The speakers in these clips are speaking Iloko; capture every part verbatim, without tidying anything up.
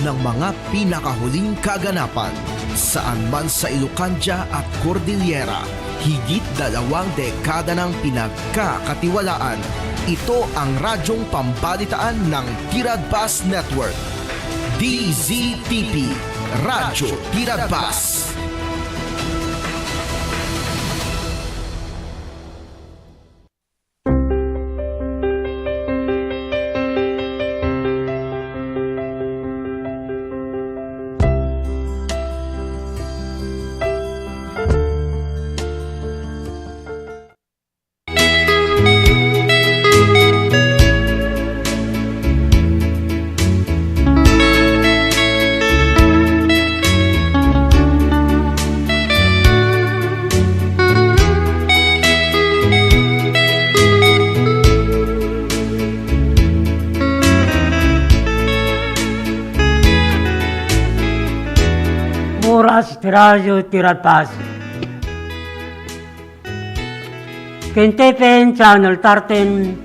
ng mga pinakahuling kaganapan. Saan man sa Ilocandia at Cordillera, higit dalawang dekada nang pinagkakatiwalaan. Ito ang radyong pambalitaan ng Tiradpas Network. D Z T P, Radyo Tiradpas. Oras ti Radyo Tiradpas. Ken T P N Channel thirteen,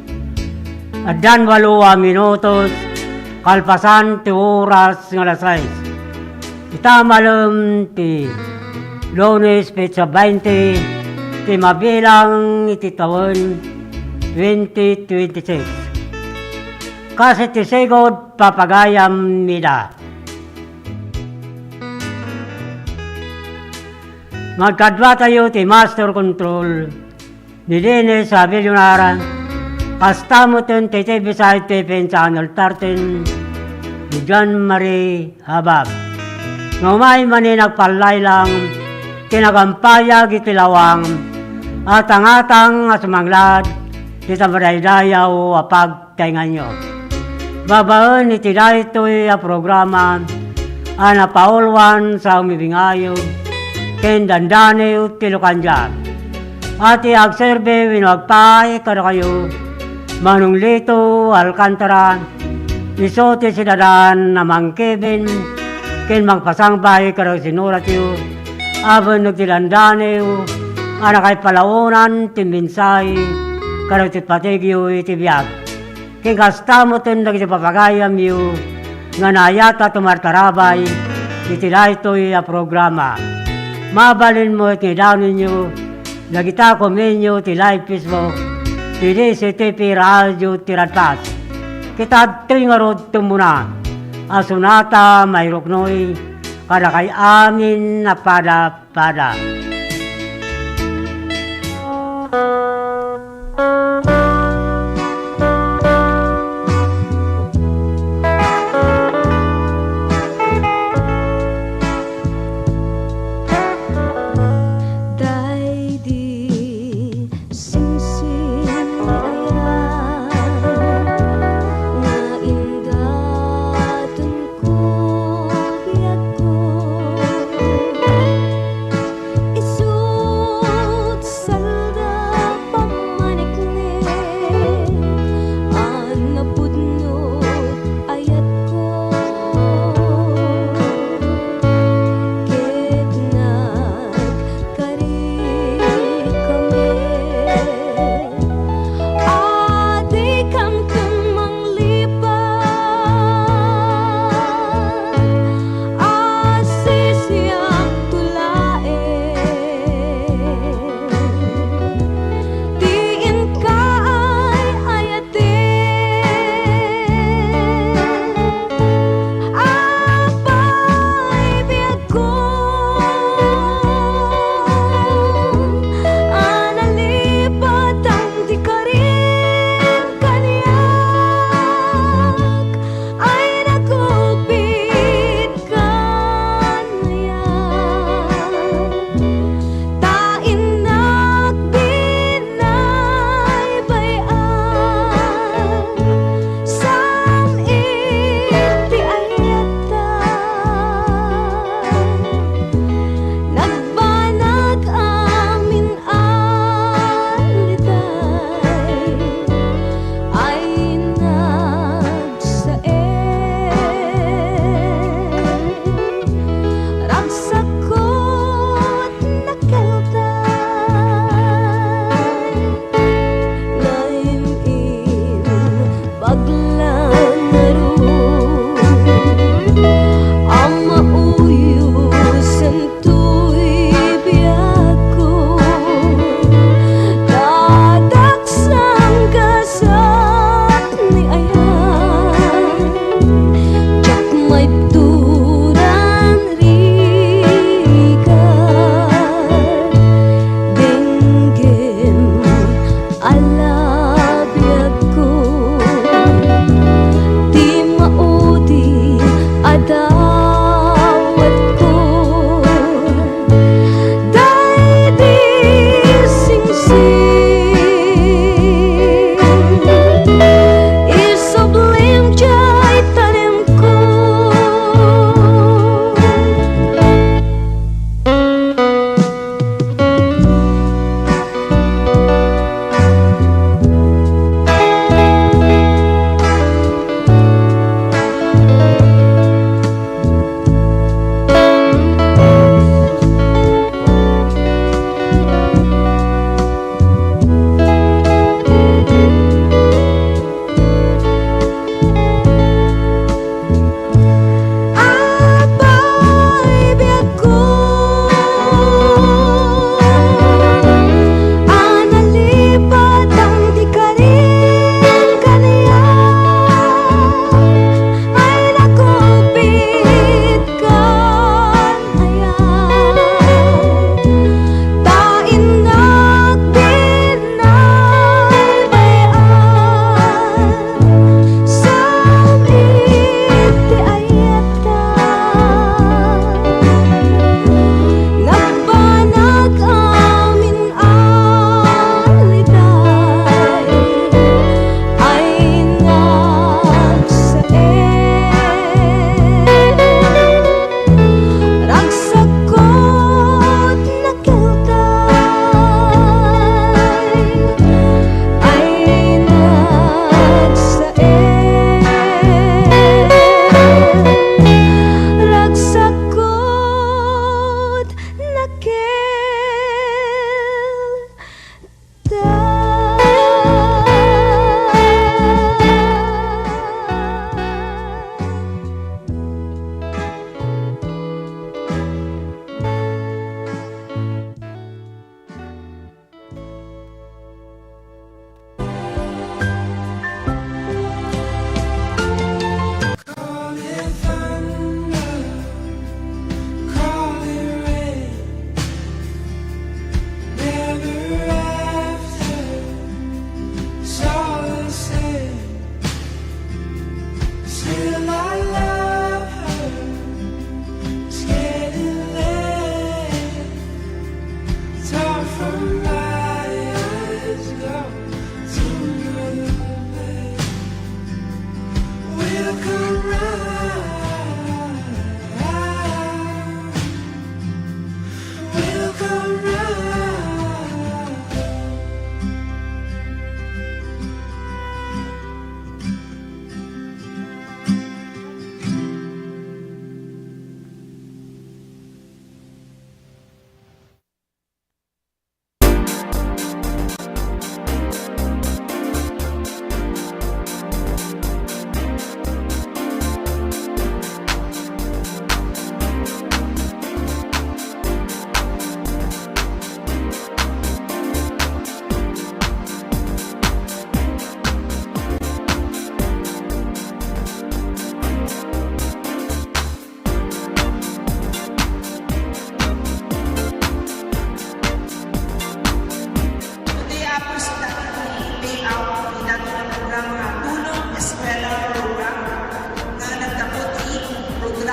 addan walo a minutos kalpasan ti oras nga alas sais. Ita malem ti Lunes, petsa baynte ti mabilang iti tawen twenty twenty-six. Kas iti sigud, papagayam ida. Magkaduatayo ti Master Control ni Dennis Avellonar, kasta met ti T V side T P N Channel thirteen ni John Marie Habab. Nga umay manen agpallaylang ti nagampayag iti lawang a tangatang a sumanglaad ti tamadaydayaw a pag- tainganyo. Babaen iti daytoy a programa a napauluan sa Umibingayo ken Dandani ti Lukandia. A ti agserbi wenno agpaay kadakayo, Manong Lito Alcantara, isu ti sidadan a mangkibin ken mangpasangbay kadagiti sinuratyo a benneg ti Dandani a nakaipalaonan ti mensahe kadagiti patigyo iti biag. Ken kasta met dagiti papagayamyo nga naayat a tumartarabay iti daytoy a programa. Mabalin met nga idanonyo dagita komenyo ti live Facebook ti D Z T P Radio Tiradpas. Ket adtoy ngarud tummuna a sunata mairuknoy kadakay amin a pada pada. Daydi singsing ni ayan nga indaton ko biagko.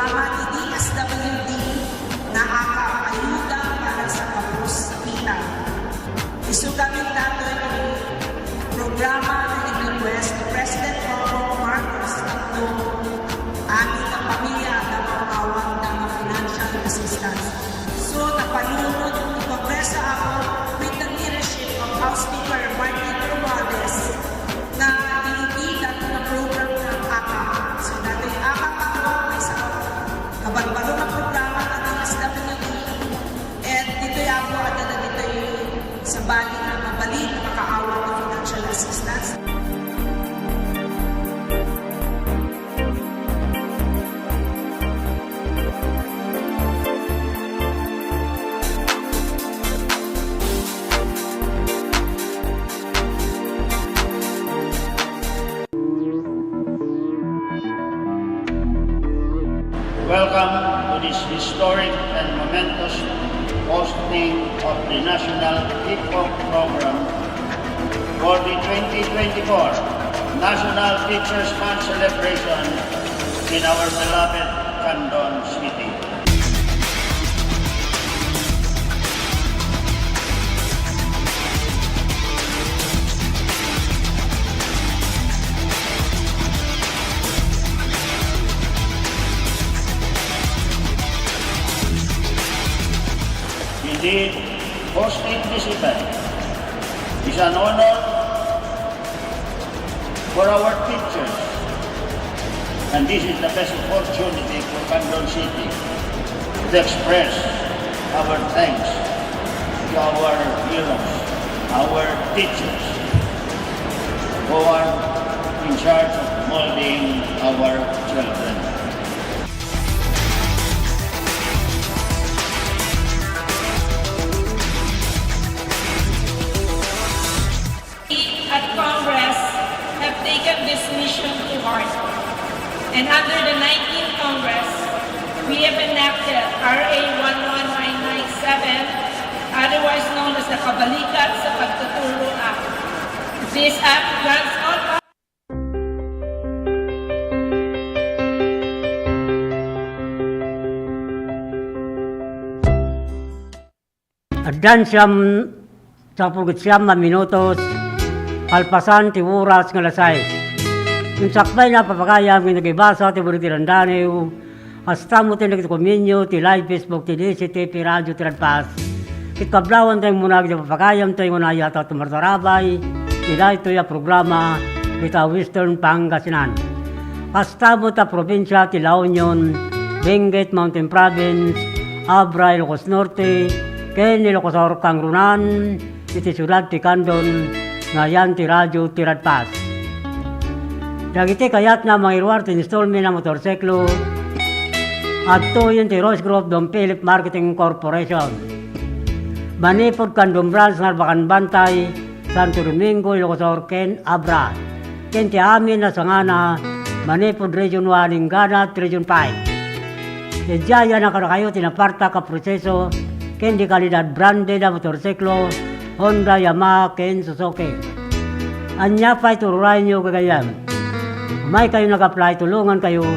Pati D S W D nga aka ayuda para sa kapos sa pita. Isu gamin datoy ti programa nga in-request ni President Bongbong Marcos tapno amin nga pamilya adda maawat nga financial assistance. So, napanunot ti Kongreso ako with the leadership of House Speaker Martin Romualdez nga inibigat nga program nga aka. So, datoy aka ako, may sa kabalbalo nga programa nga D S W D, and ditoy ako, adda dagitoy sabali nga mabalin nga makaawat nga financial assistance. Welcome to this historic and momentous hosting of the National Hip Hop Program for the twenty twenty-four National Teachers Month celebration in our beloved Candon City. Indeed, hosting this event is an honor for our teachers. And this is the best opportunity for Candon City to express our thanks to our heroes, our teachers, who are in charge of molding our children. We at Congress have taken this mission to heart, and under the nineteenth Congress, we have enacted R A one one nine nine seven, otherwise known as the Kabalikat sa Pagtuturo Act. This act grants all Addan siam, sapulged siam a minutos, kalpasan ti oras nga alas sais. Insakbay na papagayam nga nagibasa ti Buri ti Dandaniw, kasta met ti nagdokumenyo ti live Facebook ti D C T P Radio ti Radpas. Ket kablawan tayo muna iti papagayam tayo nga nayat a tumartarabay ti daytoy a programa ita Western Pangasinan. Kasta met a probinsia ti La Union, Benguet Mountain Province, Abra, Ilocos Norte, ken Ilocos Sur kangrunan iti siudad ti Candon nga ayan ti Radio ti Radpas. Dagiti kayatna a mangiruar ti installment a motorsiklo, adtoyen ti Rose Group Don Philip Marketing Corporation. Manipud Candon Branch, Narbacan Bantay, Santo Domingo, Ilocos Sur, ken Abra. Ken ti amin a sangana, manipud Region one, Ingganat, Region five. Idiay a kadakayo ti napartak a proseso ken di kalidad branded a motorsiklo, Honda, Yamaha, ken Suzuki. Ania pay ti ururayenyo, gagayyem? Umaykayo nag-apply, tulongankayo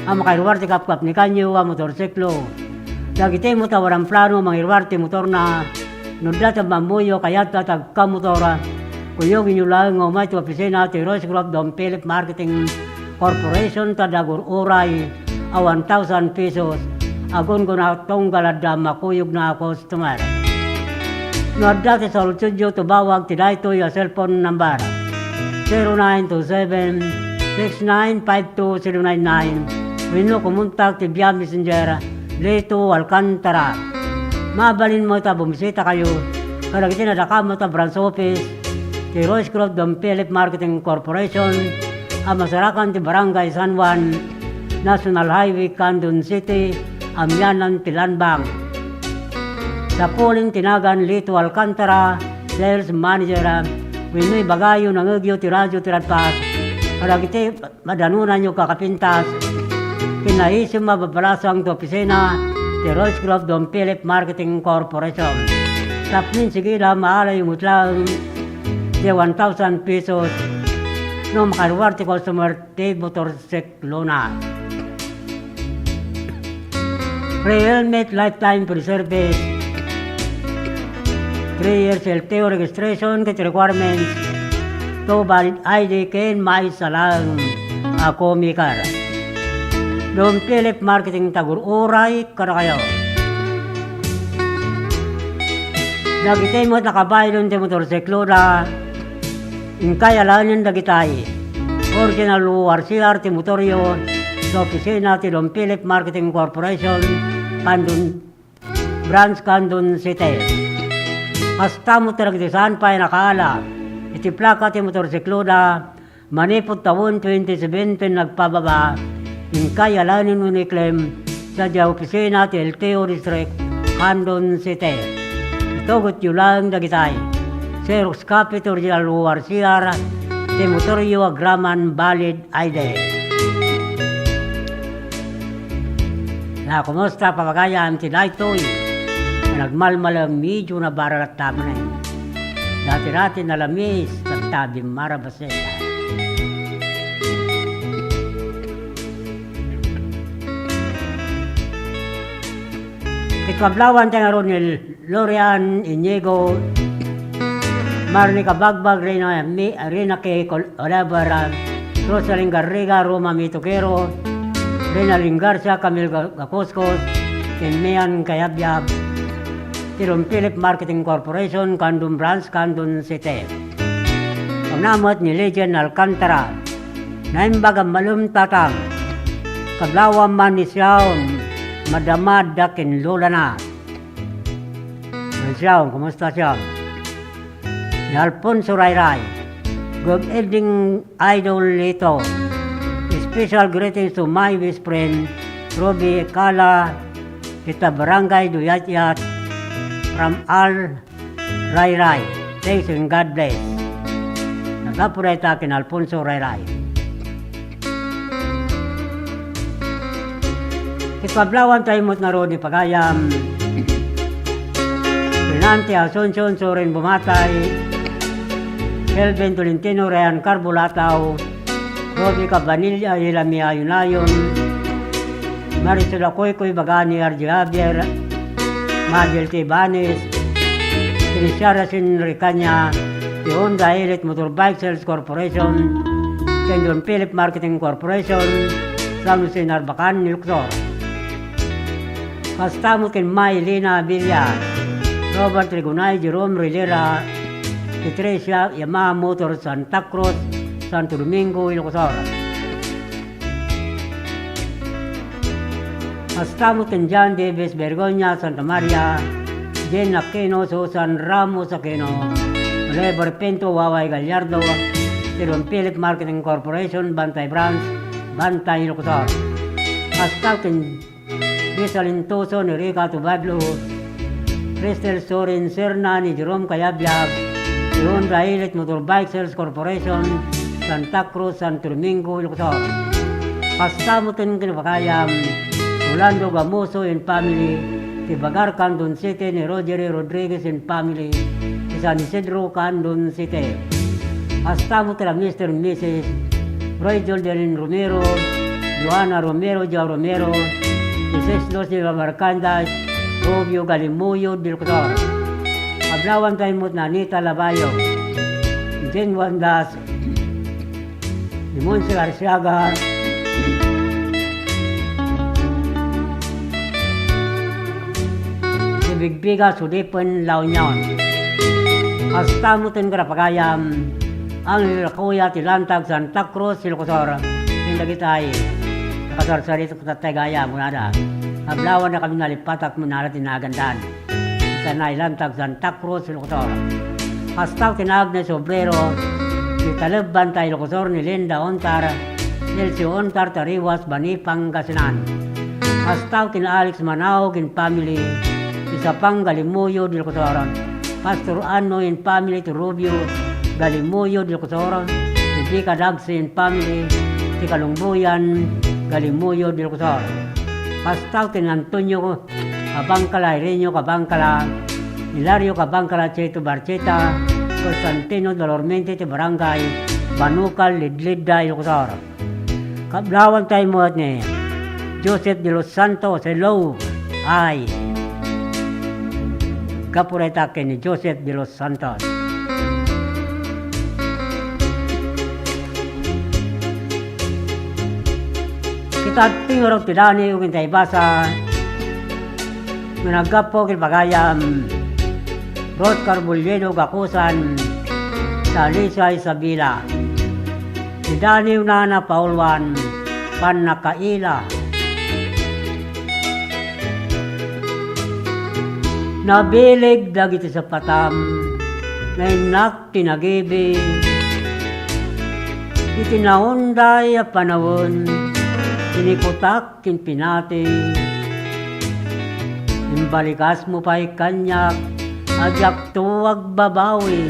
a makairuar ti kapkapnikanyo a motorsiklo. Dagiti met a wadan plano a mangiruar ti motorna, no adda ti ammammoyo a kayatna ti agkamotor, kuyogenyo laeng nga umay ti opisina ti Rose Group Don Philip Marketing Corporation ta adda agur-uray a one thousand pesos a gunggona tunggal adda makuyogna a customer. No adda ti saludsodyo, tumawag ti daytoy a cellphone number, zero nine two seven, six nine five two zero nine nine, wenno kumontak ti via messenger, Lito Alcantara. Mabalin met a bumisitakayo kadagiti nadakamat a branch office ti Rose Group Don Philip Marketing Corporation a masarakan ti Barangay San Juan, National Highway, Candon City, amianan ti Land Bank. Sapuleng ti nagan Lito Alcantara, Sales Manager, wenno ibagayo, nangegyo ti Radio ti Radpas kadagiti madanonanyo a kakapintas ken naisim a babalasang ti opisina ti Rose Group Don Philip Marketing Corporation. Tapno insigida, maalayo met laeng ti one thousand pesos no makaruar ti customer ti motorsiklona. Free helmet, lifetime free service. Three years L T O registration ket requirements. Two valid I D ken maysa laeng a comic card. Don Philip Marketing Tagur, uray kadakayo. Dagiti met nakabaylon ti motorsikloda, inkay alaenen dagitay. Original O R C R ti motoryo sa opisina ti Don Philip Marketing Corporation, Candon Branch, Candon City. Kasta met dagiti saan pay nakaala iti plaka ti motorsikloda, manipud tawen twenty seventeen nagpababa, inkay alaenen wenno i-claim sadiay opisina ti L T O District, Candon City. Itugotyo laeng dagitay. Xerox copy ti original O R C R ti motoryo agraman valid I D. Na, kumusta, papagayam, ti daytoy a nagmalmalem, medyo nabaralat ta manen. Dati-dati nalamis, tagtabim marabas. Ket kablawan tayo ngarud ni Lorian Inigo, Marnica Bagbag, Rina Mi-, Rina K. Col-, Oliver, Rosalyn Garriga, Roma Mitokero, Rinalyn Garcia, Camille Ga-, Gakuskus, ken Mian Kayabyab, ti Don Philip Marketing Corporation, Candon Branch, Candon City. Kuna met ni Legend Alcantara, naimbag a malem, tatang. Kablawam man ni Siaon, madama adda ken lolana. Ay, Siaon, kumusta, Siaon? Ni Alfonso Rayray. Good evening, Idol Lito. Special greetings to my best friend, Ruby Kala, kita Barangay Duyat-yat, from Al Rayray. Thanks and God bless. Nagapu dayta ken Alfonso Rayray. Ket kablawan tayo met ngarud ni pagayam. Renante Asuncion, Soren Bumatay, Kelvin Tolentino, Ryan Carbulataw, Robbie Cabanilla, Ilami Ayunayon, Marisol Akoykoy, Bagani, R J Javier, Madel T. Ibanez, Tricia Racine Ricanya, ti Honda Elite Motorbike Sales Corporation, ken Don Philip Marketing Corporation, San Jose Narbacan, Ilocos Sur. Kasta met ken Maylina Villa, Robert Rigonay, Jerome Rivera, Patricia Yamaha Motor, Santa Cruz, Santo Domingo, Ilocos Sur. Kasta met ken John Davis Bergoña, Santa Maria, Jane Aquino, Susan Ramos Aquino, Oliver Pinto, Waway Gallardo, ti Don Philip Marketing Corporation, Bantay Branch, Bantay, Ilocos Sur. Kasta ken Lisa Lintoso, ni Rica Tubadlo, Cristel Sorin Serna, ni Jerome Cayabyab, ti Honda Elite Motorbike Sales Corporation, Santa Cruz, Santo Domingo, Ilocos Sur. Kasta met ken kinapagayam, Rolando Gamoso and family, ti Bagar, Candon City, ni Rogery Rodriguez and family, ti San Isidro, Candon City. Kasta met ken Mister and Missus Roy Jordan Romero, Johanna Romero, Joe Romero, Misis Lucy Marcandas, Rubio Galimuyo, Ilocos Sur. Kablawan tayo met ni Anita Labayo, Jane Wandas, ni Monse Garciaga, ni Bigbiga Sudipen, La Union. Kasta met ken kinapagayam, Angel Racoya, ti Lantag, Santa Cruz, Ilocos Sur. Ken dagitay, nakasarsarita tattay gayam, kunada. Kablawan na kami nalipatak, manala ti nagandan. Ita na Ilantag, Santa Cruz, Ilocos Sur. Kasta ken Agnes Obrero, ti Taleb, Bantay, Ilocos Sur, ni Linda Ontar, Elsie Ontar, Tariwas, Bani, Pangasinan. Kasta ken Alex Manaog and family, ti Sapang, Galimuyo, Ilocos Sur. Pastor Anno and family, ti Rubio, Galimuyo, Ilocos Sur. Rebecca Dagse and family, ti Kalumbuyan, Galimuyo, Ilocos Sur. Kasta ken Antonio Cabangcala, Irenio Cabangcala, Hilario Cabangcala, Cheto Barcheta, Constantino Dolormente, ti Barangay Banukal, Lidlidda, Ilocos Sur. Kablawan tayo met ni Joseph de los Santos, hello. Ay. Gapu dayta ken ni Joseph de los Santos. Kita adtoy ngarud ti daniw ken ta ibasa nga naggapu ken pagayam Roscar Bulledo Gakusan, ta Alisa Isabela. Ti daniwna a napauluan, pannakaila. Nabileg dagiti sapatam nga innak ti nagibi. Iti naunday a panawen, tinikutak ken pinati. Imbalikasmo pay kaniak a diakto agbabawi.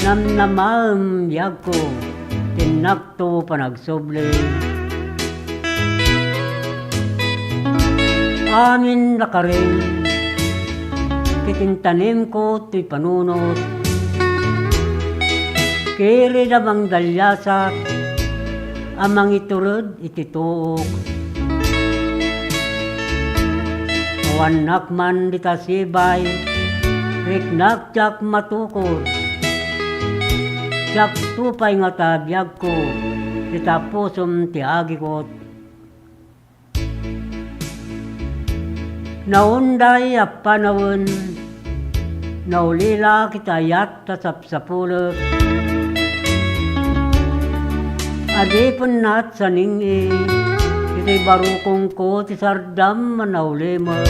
Namnamaem biagko, ti innakto panagsubli. Amin a karim, ket intanimko ti panunot. Kired a mangdaliasat a mangitured iti tuok. Awannak man dita sibay, riknak diak matukod. Diakto pay ngata biagko, dita pusom ti agikot. Naunday a panawen, naulilak iti ayat a sapsapulek. Adipennak saning-i, iti barukongko ti sardam a naulimek.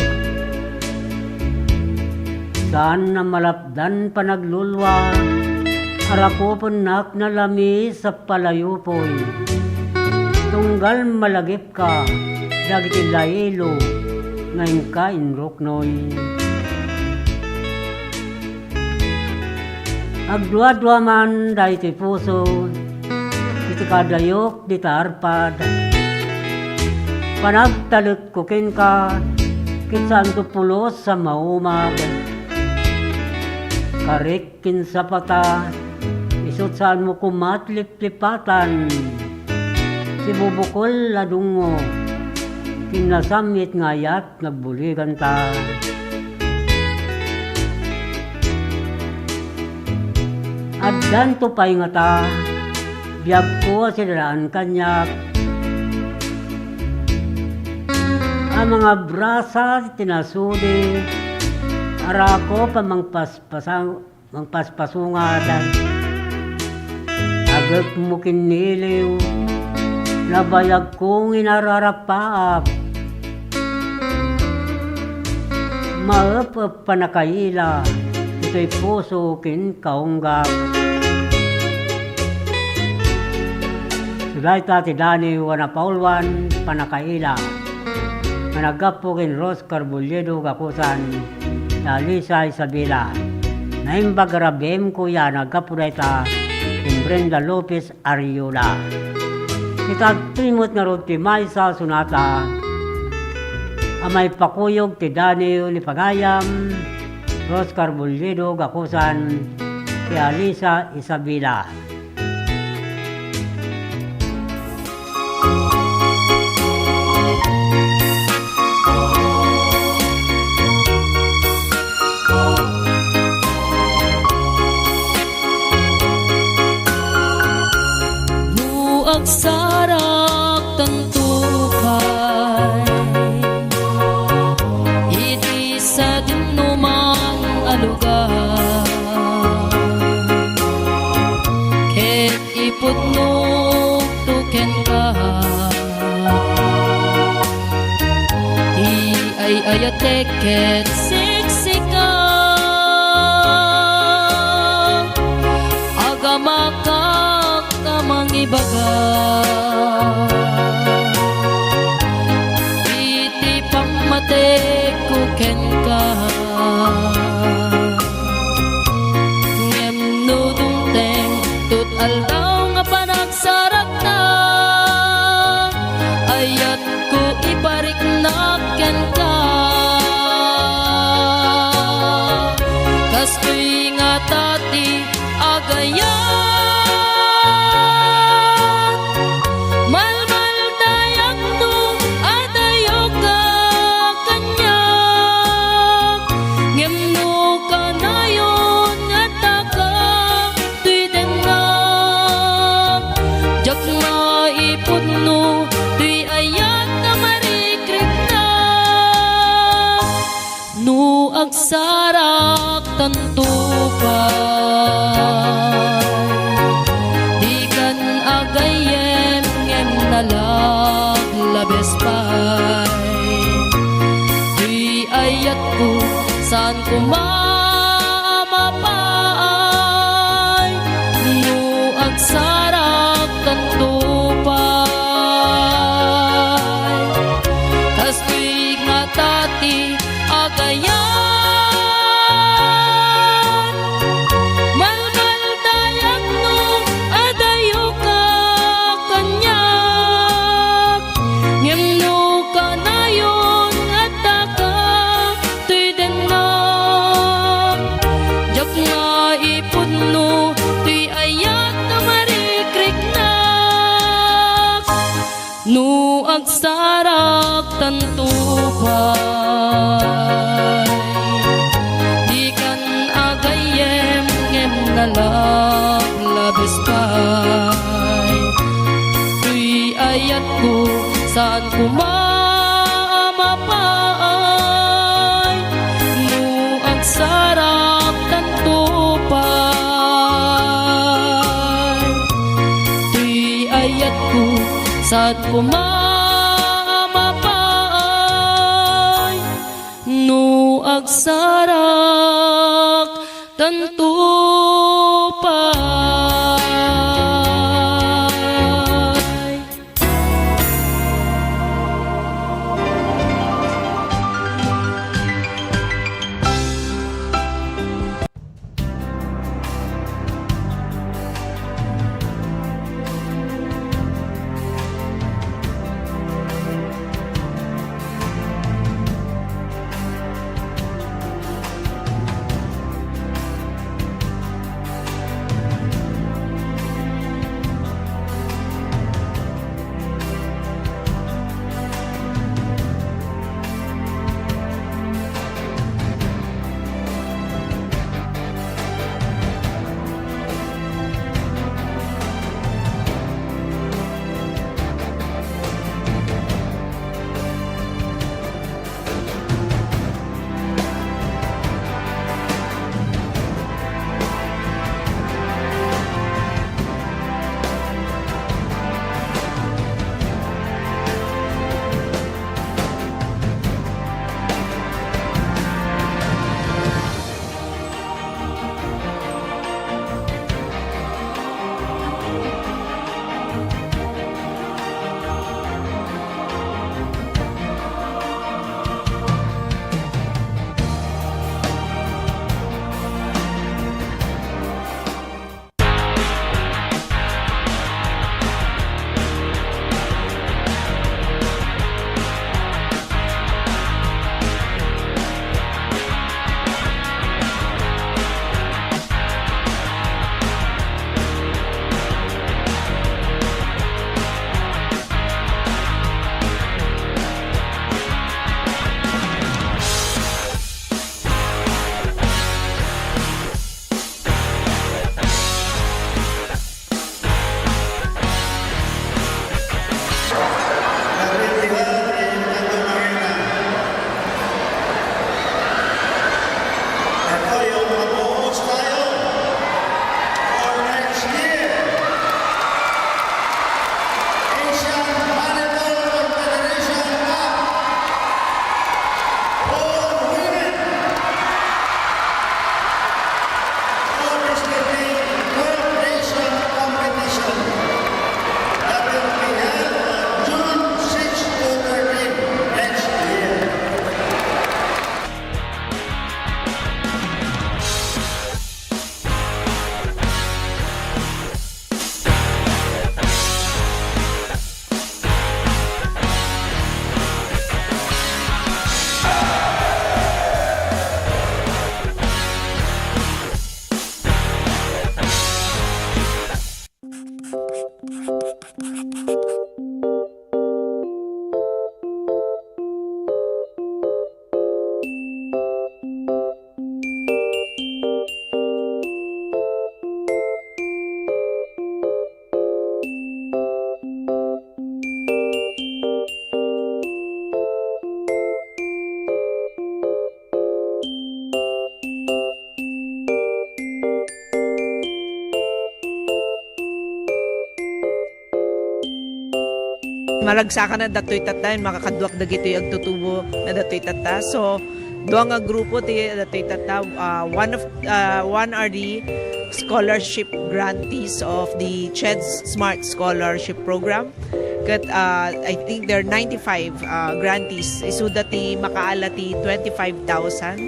Saan a malapdan panaglulua, arakupennak nalamis a palayupoy. Tunggal malagipka dagiti lailo nga inka inruknoy. Agduadua man daytoy puso iti kadayok dita arpad. Panagtalekko kenka, ket saanto pulos a maumag. Karik ken sapata, isut' saanmo koma ti liplipatan. Sibubukel a dungngo, ken nasammit nga ayat nga agbuliganta. Addanto pay ngata, biagko a sidadaan kaniak, a mangabrasa ti nasudi, arakup a mangpaspasang-, mangpaspasungad. Agekmo ken ni iliw, nabayagko nga inararapaap. Maep-ep pannakaila, ditoy puso ken kaunggak. Isu dayta ti daniw a napauluan, pannakaila, nga naggapu ken Roscar Bulledo Gakusan, ni Alisa Isabela. Naimbag a rabiemko ya naggapu dayta ken Brenda Lopez Ariola. Ket adtoy met ngarud ti maysa a sonata a maipakuyog ti daniw ni pagayam Roscar Bulledo Gakusan, ti Alisa Isabela. No agsarak tanto pay iti sadinoman a lugar, ket ipudnokto kenka ti ay-ayatek ket siksika. Agamakak a mangibaga iti pammatekko kenka. Ngem no dumteng tot aldaw nga panagsarakta, ayatko ipariknak kenka. Kastoy ngata ti agayat, malmaldayag no adayoka ken Saanko mapaay no agsarak tanto pay. Kastoy ngata ti agayat, malmaldayak no adayoka kaniak. Ngem no kanayon nga addaka toy dennak, diak nga ipudno toy ayat a marikriknak no agsarak tanto pay. Dikan agayyem ngem nalablabes pay. Toy ayatko, saanko mapaay no agsarak tanto pay. Toy ayatko, saanko mapaay no agsarak tanto pay. Malagsakan a datoy tatta, makakaduak dagitoy agtutubo na datoy tatta. So, Dua nga grupo ti, ti tatta, ah, one of, ah, one are the scholarship grantees of the CHED Smart Scholarship Program. Ket, ah, I think there are ninety-five, ah, grantees. Isuda ti makaala ti twenty-five thousand.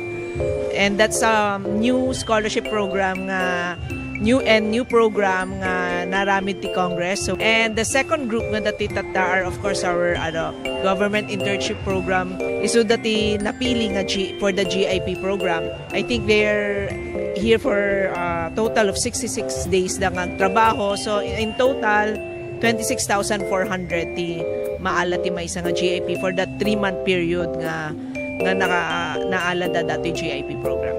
And that's a new scholarship program nga, new and new program nga naaramid ti Congress. So, and the second group nga dati tatta are, of course, our, ano, government internship program. Isuda ti napili nga G-, for the G I P program. I think they're here for, uh, total of sixty-six days da nga agtrabaho. So, in total, twenty-six thousand four hundred ti maala ti maysa nga G I P for that three-month period nga, nga naka-, naala da dati G I P program.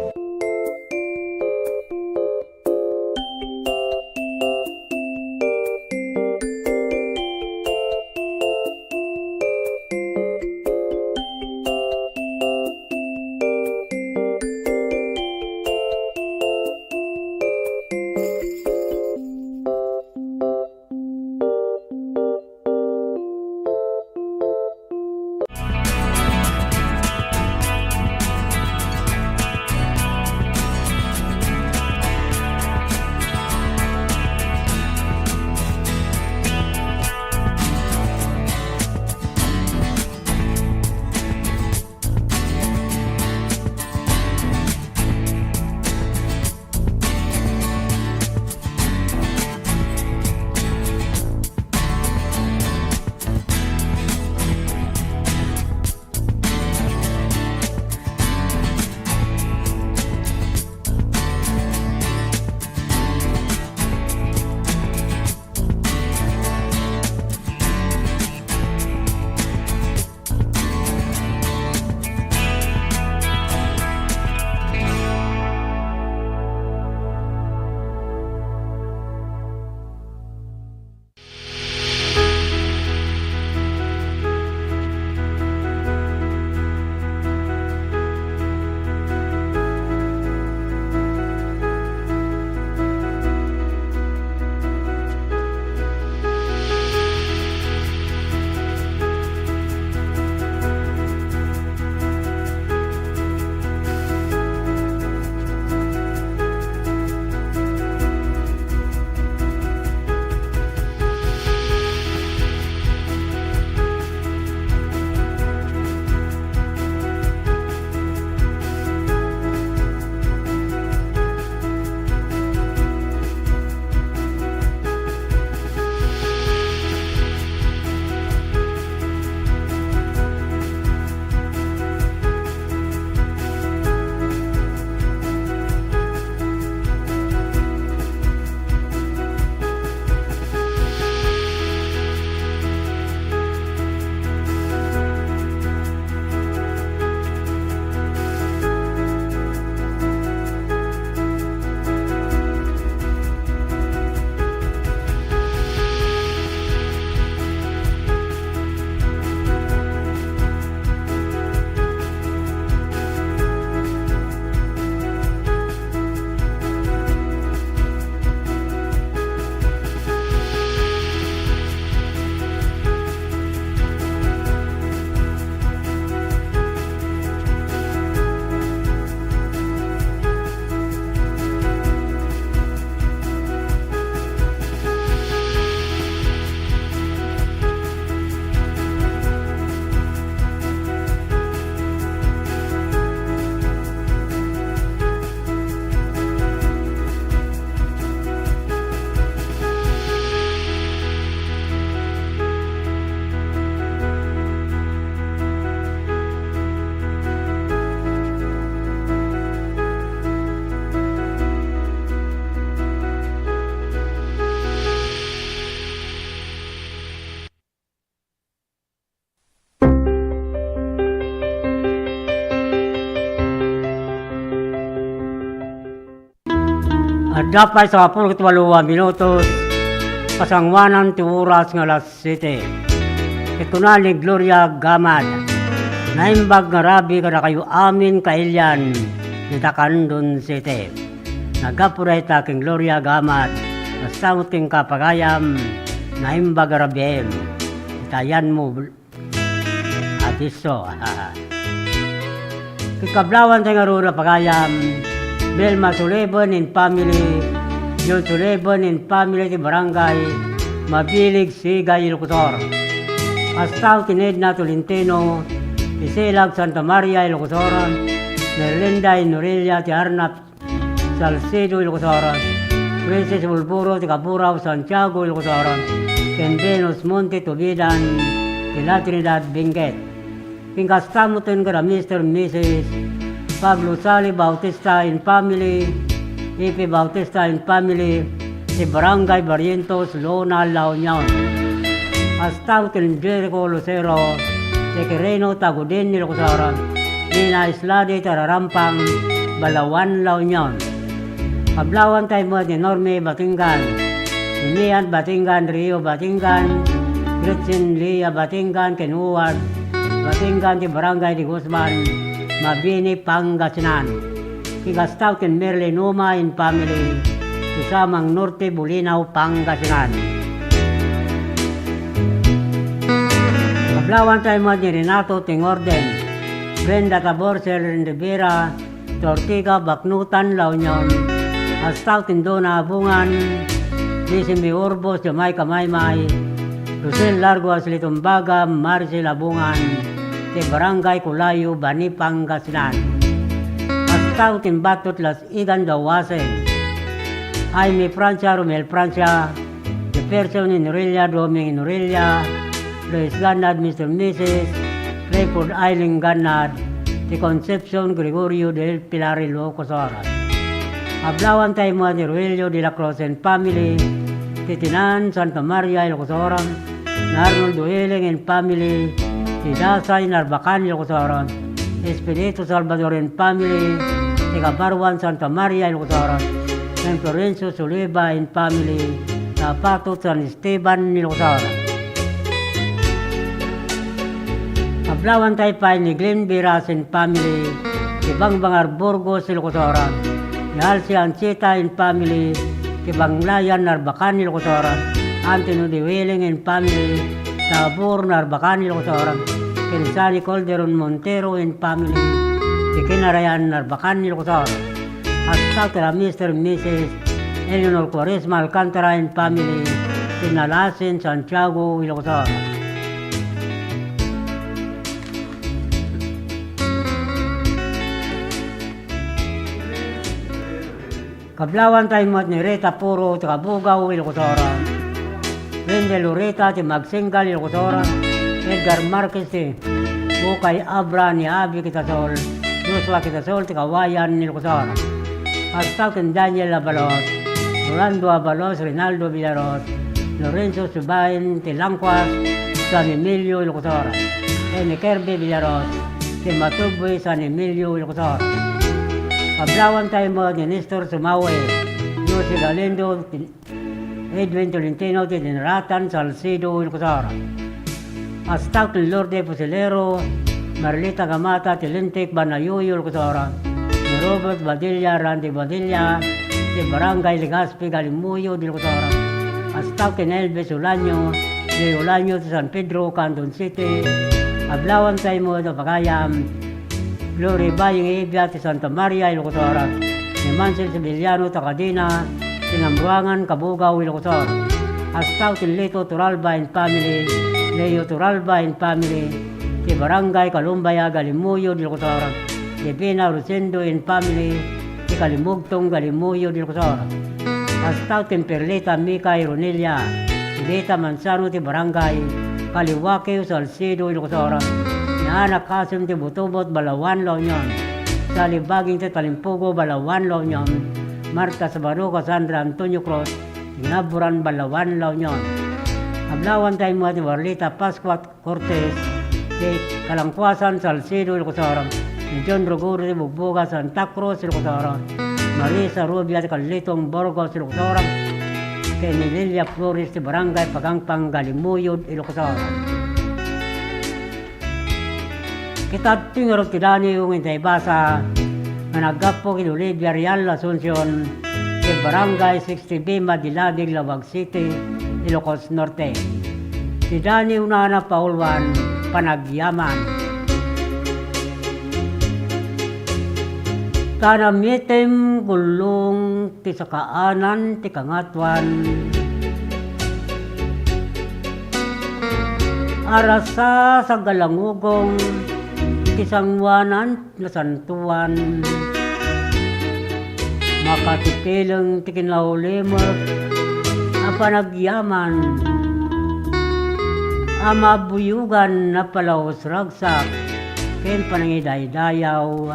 Adda pay sangapulo ket walo a minutos, pasangoanan ti oras nga alas siete. Ket kuna ni Gloria Gamad, "Naimbag nga rabii kadakayo amin kailian dita Candon City." Naggapu dayta ken Gloria Gamad, nasaut kenka pagayam, naimbag a rabiim. Itayanmo, Adisso. Ket kablawantay ngarud a pagayam, Belma Suleben and family, John Suleben and family ti Barangay Mabilig, Sigay, Ilocos Sur. Kasta ken Edna Tolentino ti Silag, Santa Maria, Ilocos Sur, Merlinda and Norelia ti Arnap, Salcedo, Ilocos Sur, Princess Bulburo ti Kaburao, Santiago, Ilocos Sur, ken Venus Monte Tubidan ti La Trinidad, Benguet. Ken kasta metten kada Mister, Missus Pablo Sali Bautista and family, Ipe Bautista and family, ti Barangay Barrientos, Lona, La Union. Kasta ken Jericho Lucero, ti Quirino, Tagudin, Ilocos Sur, Nina Islade, Tararampang, Balaoan, La Union. Kablawantay met ni Norme Batingan, ni Mian Batingan, Rio Batingan, Gretchen Lia Batingan, ken Howard Batingan ti Barangay de Guzman, Mabini, Pangasinan. Ken kasta ken Merlin Uma and family, ti Samang Norte, Bolinao, Pangasinan. Kablawantay met ni Renato Tingorden, Brenda Tabor, Sherlyn Rivera, ti Ortiga, Baknotan, La Union, kasta ken Dona Abungan, Desi Urbos, Jamaica Maymay, Rosel Larguas Litumbaga, Maricel Abungan, ti Barangay Colayo, Bani, Pangasinan. Kasta ken Batot Las Igan Dawasen, Jaime Francia, Romel Francia, Jefferson Inorelia, Doming Inorelia, Luis Gannad, Mister Missus Clifford Eileen Gannad, ti Concepcion Gregorio del Pilar, Ilocos Sur. Kablawantay met ni Rogelio de la Cruz and family, ti Tinan, Santa Maria, Ilocos Sur, ni Arnold Dueling and family, ti Dasay, Narbacan, Ilocos Sur, Espiritu Salvador and family, ti Kabaruan, Santa Maria, Ilocos Sur, ken Florencio Suleba and family, ti Apatot, San Esteban, Ilocos Sur. Kablawantay pay ni Glenn Viras and family, ti Bangbangar, Burgos, Ilocos Sur, ni Halsey Ancheta and family, ti Banglayan, Narbacan, Ilocos Sur, Anthony Diwiling and family, Tabor, Narbacan, Ilocos Sur, ken Sunny Calderon Montero and family, ti Kinarayan, Narbacan, Ilocos Sur. Kasta ken Mister and Missus Eleanor Cuaresma Alcantara and family, ti Nalasen, Santiago, Ilocos Sur. Kablawantay met ni Rita Puro ti Kabugaw, Ilocos Sur, Wendell Loreta ti Magsenggal, Ilocos Sur, Edgar Marquez ti Bukay Abra ni Abi Kitasol, Joshua Kitasol ti Kawayan, Ilocos Sur. Kasta ken Daniel Abalos, Rolando Abalos, Rinaldo Villaros, Lorenzo Subain ti Langkuas, San Emilio, Ilocos Sur, ken ni Kirby Villaros ti Matubui, San Emilio, Ilocos Sur. Kablawantay met ni Nestor Sumawe, Jose Galindo, Edwin Tolentino ti Dinaratan, Salcedo, Ilocos Sur. Kasta ken Lourdes Fusilero, Marlita Gamata ti Lintik, Banayoyo, Ilocos Sur, ni Robert Badilla, Randy Badilla ti Barangay Legazpi, Galimoyo, Ilocos Sur. Kasta ken Elvis Olaño, Joy Olaño ti San Pedro, Candon City. Kablawantay met a pagayam, Glory Baying Evia ti Santa Maria, Ilocos Sur, ni Mansel Sevillano, Tacadina, ti Namruangan, Kabugaw, Ilocos Sur. Kasta ken Lito Turalba and family, Leo Turalba and family, ti Barangay Kalumbaya, Galimoyo, Ilocos Sur, Divina Rosendo and family, ti Kalimugtong, Galimoyo, Ilocos Sur. Kasta ken Perlita Mika Ironelia, Rita Manzano ti Barangay Kaliwakeo, Salcedo, Ilocos Sur, ni Ana Kasem ti Butubot, Balaoan, La Union, Sally Baging ti Talimpugo, Balaoan, La Union, Marta Sabado, Cassandra Antonio Cruz, Ginaburan, Balaoan, La Union. Kablawantay met ni Warlita Pascua Cortez, ti Kalangkuasan, Salcedo, Ilocos Sur, ni John Rogorio ti Bugboga, Santa Cruz, Ilocos Sur, Marisa Rubia ti Kalitong, Burgos, Ilocos Sur, ken ni Lilia Flores ti Barangay Pagangpang, Galimoyo, Ilocos Sur. Ket adtoy ngarud ti daniw nga intay basa nga naggapu ken Olivia Real Asuncion, ti Barangay sixty B, Madiladig, Labuag City, Ilocos Norte. Ti daniwna a napauluan, panagyaman. Ta namitem gullong ti sakaanan ti kangatoan. Arasa sagalangugong ti sangoanan nasantoan. Makatitileng ti kinaulimek a panagyaman a mabuyogan a palausragsak ken panangidaydayaw.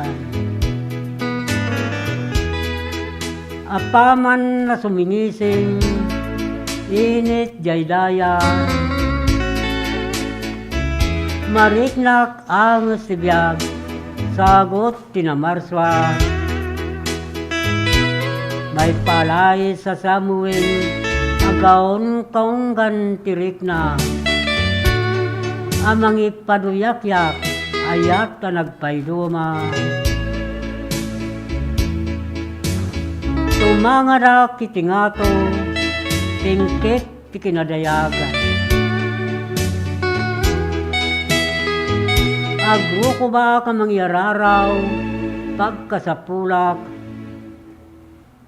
Apaman a sumingising, init diay daya. Mariknak anges ti biag, sagut ti namarsua. Maipalais a Samuel, agaun kaunggan ti rikna. A mangipaduyakyak, ayat a nagpaiduma. Tumangadak iti ngato, tingkit ti kinadayag. Agrukobak a mangyararaw, pagkasapulak,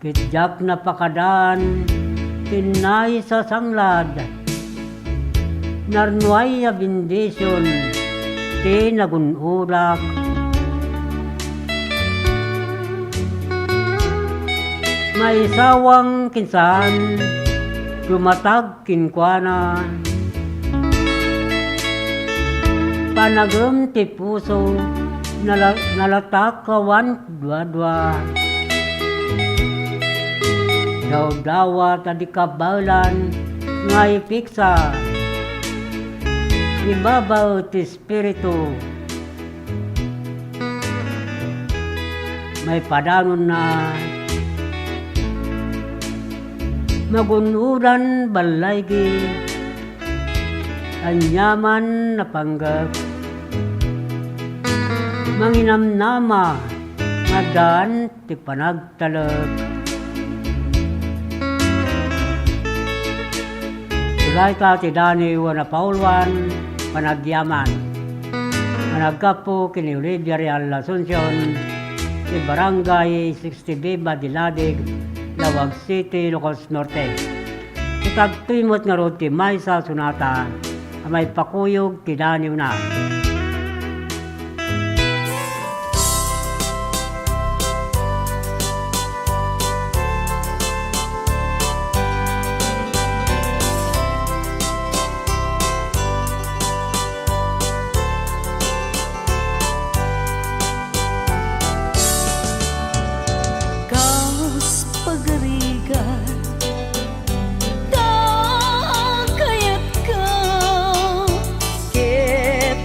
ket diak napakadaan ti naisasanglad. Narnuay a bendision ti nagun-odak. Maisawang ken saan, dumatag kenkuana. Panagem ti puso, nala-, nalatak awan duadua. Dawdawat a di kabaelan nga ipiksa. Ibabaet ti Espiritu. Maipadanonna. Magun-odan ballaygi. Aniaman a panggep. Manginamnama nga addaan ti panagtalek. Dayta ti Daniw a napauluan, panagyaman. Managgapu ken ni Olivia Real Asuncion, ti Barangay sixty Viva de Ladig, Laoag City, Ilocos Norte. Ket daytoy met ngarud ti maysa a sonata a maipakuyog ti daniwna. Kas pagarigan, ta agkayatka, ket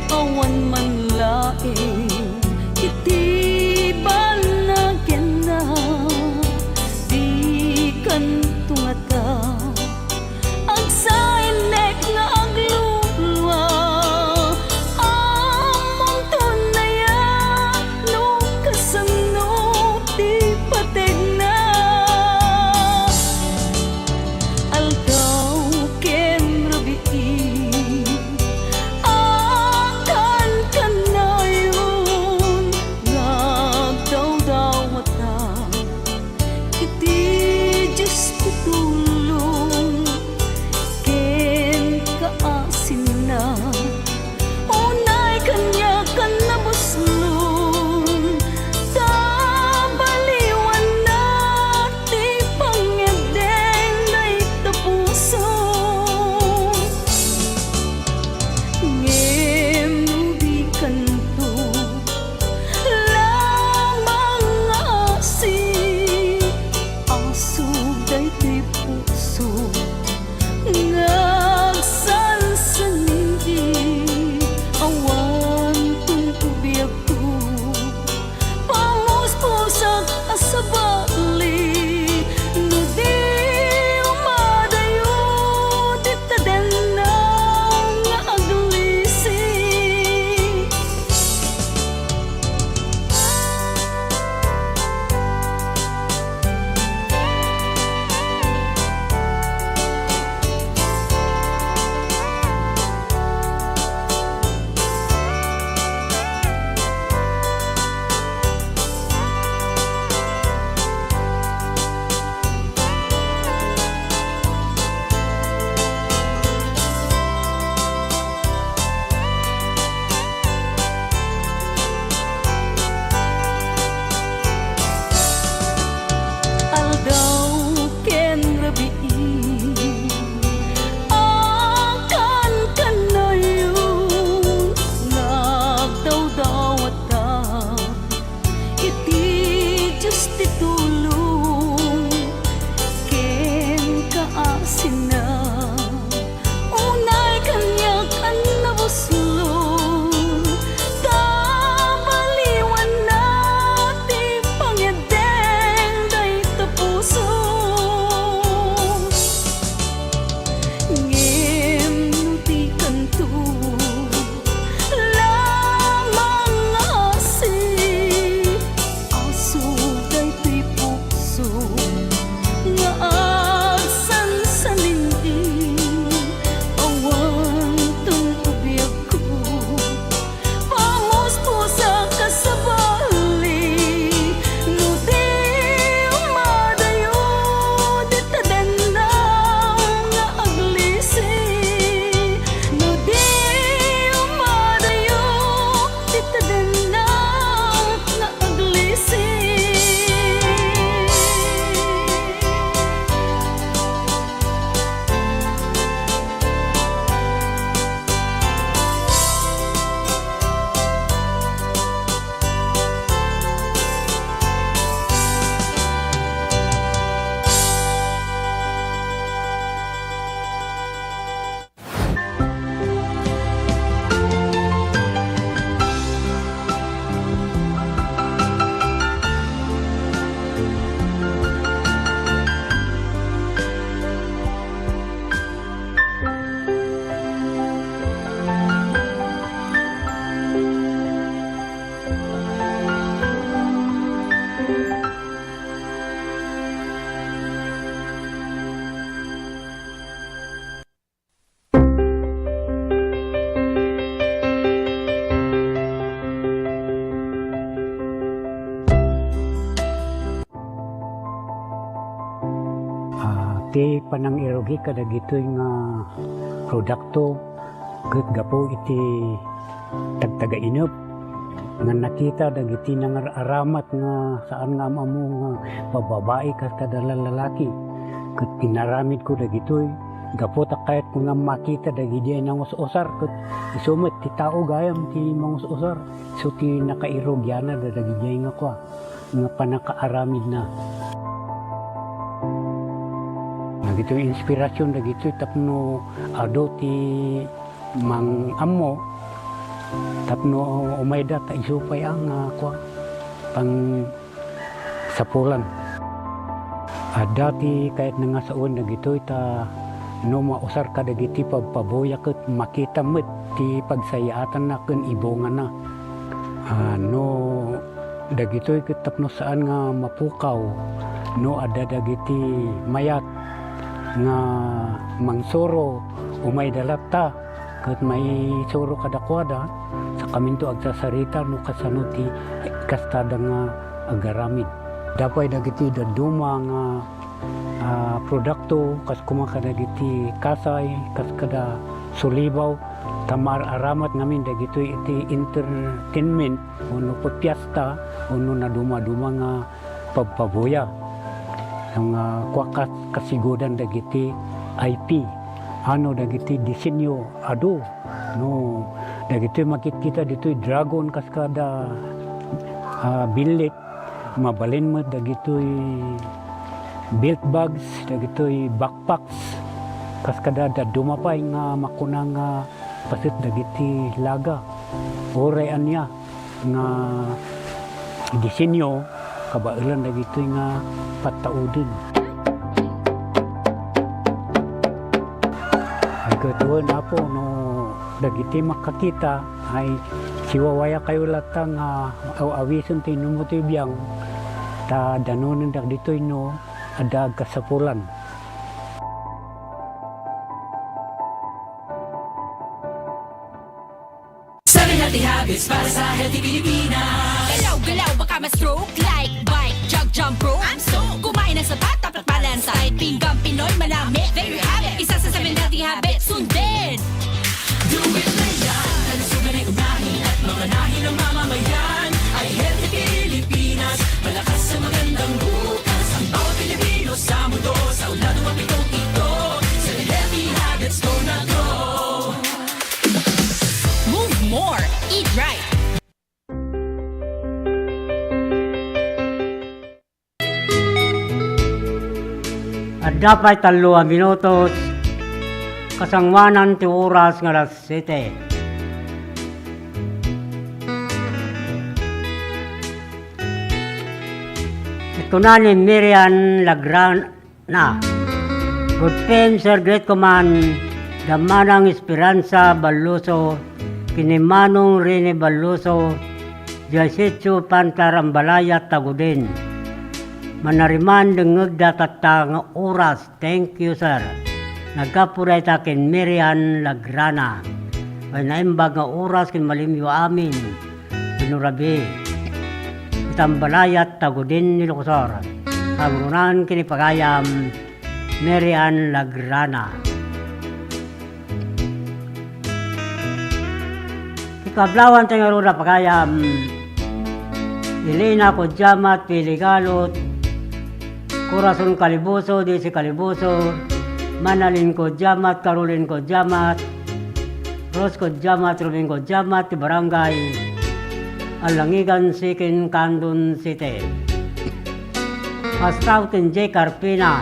Ti panangirugi kadagitoy nga produkto ket gapu iti tagtagainep nga nakita dagiti nangar-aramat nga saan nga am-ammo nga babbabai kas kada lalaki. Ket inaramidko dagitoy gapu ta kayatko nga makita dagidiay nangus-usar ket isu met ti tao gayam ti mangus-usar. Isu ti nakairugianna dagidiay nga kua. nga panakaaramidna. Dagitoy inspirasyon dagitoy tapno adu ti mang-ammo tapno umayda ta isu pay a nga kua, pangsapulan. Adda ti kayatna nga sawen dagitoy ta no mausar kadagiti pabpabuya ket makita met ti pagsayaatanna ken ibungana. Ah, no dagitoy ket tapno saan nga mapukaw, no adda dagiti mayat nga mangsuro, umayda latta ket maisuro kadakuada, sakaminto agsasarita no kasano ti kastada nga agaramid. Adda pay dagiti dadduma nga ah, produkto, kas koma kadagiti kasay, kas kada sulibaw, ta maar-aramat ngamin dagitoy iti entertainment, wenno piesta, wenno nadumaduma nga pabpabuya. Nga kua kas-, kasigodan dagiti I P. Ano dagiti disenyo adu, no, dagitoy makitkita ditoy dragon, kas kada, ah, billit. Mabalin met dagitoy belt bags, dagitoy backpacks, kas kada dadduma pay nga makuna nga paset dagiti laga. Uray ania nga disenyo, kabaelan dagitoy nga pattauden. Ay, ket wen, Apo, no dagiti makakita, ay, siwawayakayo latta nga aw-awisen ti inummo ti biang, ta danonendak ditoy no adda agkasapulan. Seven healthy habits para sa healthy Pilipinas. Galaw-galaw, baka ma-stroke. Like, bike, jog, jump rope. I'm sold. Kumain ng sapat, dapat balansay. Pinggang Pinoy, malami, there you have it. Isa sa seven healthy habits, sundin. Do it na yan. Kalusugan ay unahin at mamanahin ng mamamayan. Ay healthy Pilipinas, malakas sa magandang bukas. Ang bawat Pilipino sa mundo, sa ulado mapitong ito. Seven healthy habits, go na go. Move more, eat right. Adda pay tallo a minutos, kasangoanan ti oras nga alas siete. Ket kuna ni Miriam Lagran-, na. Good fame, Sir Great Command, Damanang Esperanza Balluso, ken ni Manong Rene Balluso, Dieciocho Pantar Ambalaya, Taguden. Manariman dengngegda tatta nga oras. Thank you, sir. Naggapu dayta ken Miriam Lagrana. Wen naimbag nga oras ken malimyo amin. Wenno rabii. Ita Ambalayat, Taguden, Ilocos Sur. Agurunan ken ni pagayam, Mary Ann Lagrana. Ti kablawanta ngarud a pagayam, Elena Codiamat, Pili Galot, Corazon Caliboso, Daisy Caliboso, Manalin Codiamat, Caroline Codiamat, Rose Codiamat, Ruben Codiamat, ti Barangay Alangigan, Siquin, Candon City. Kasta ken Jay Carpina,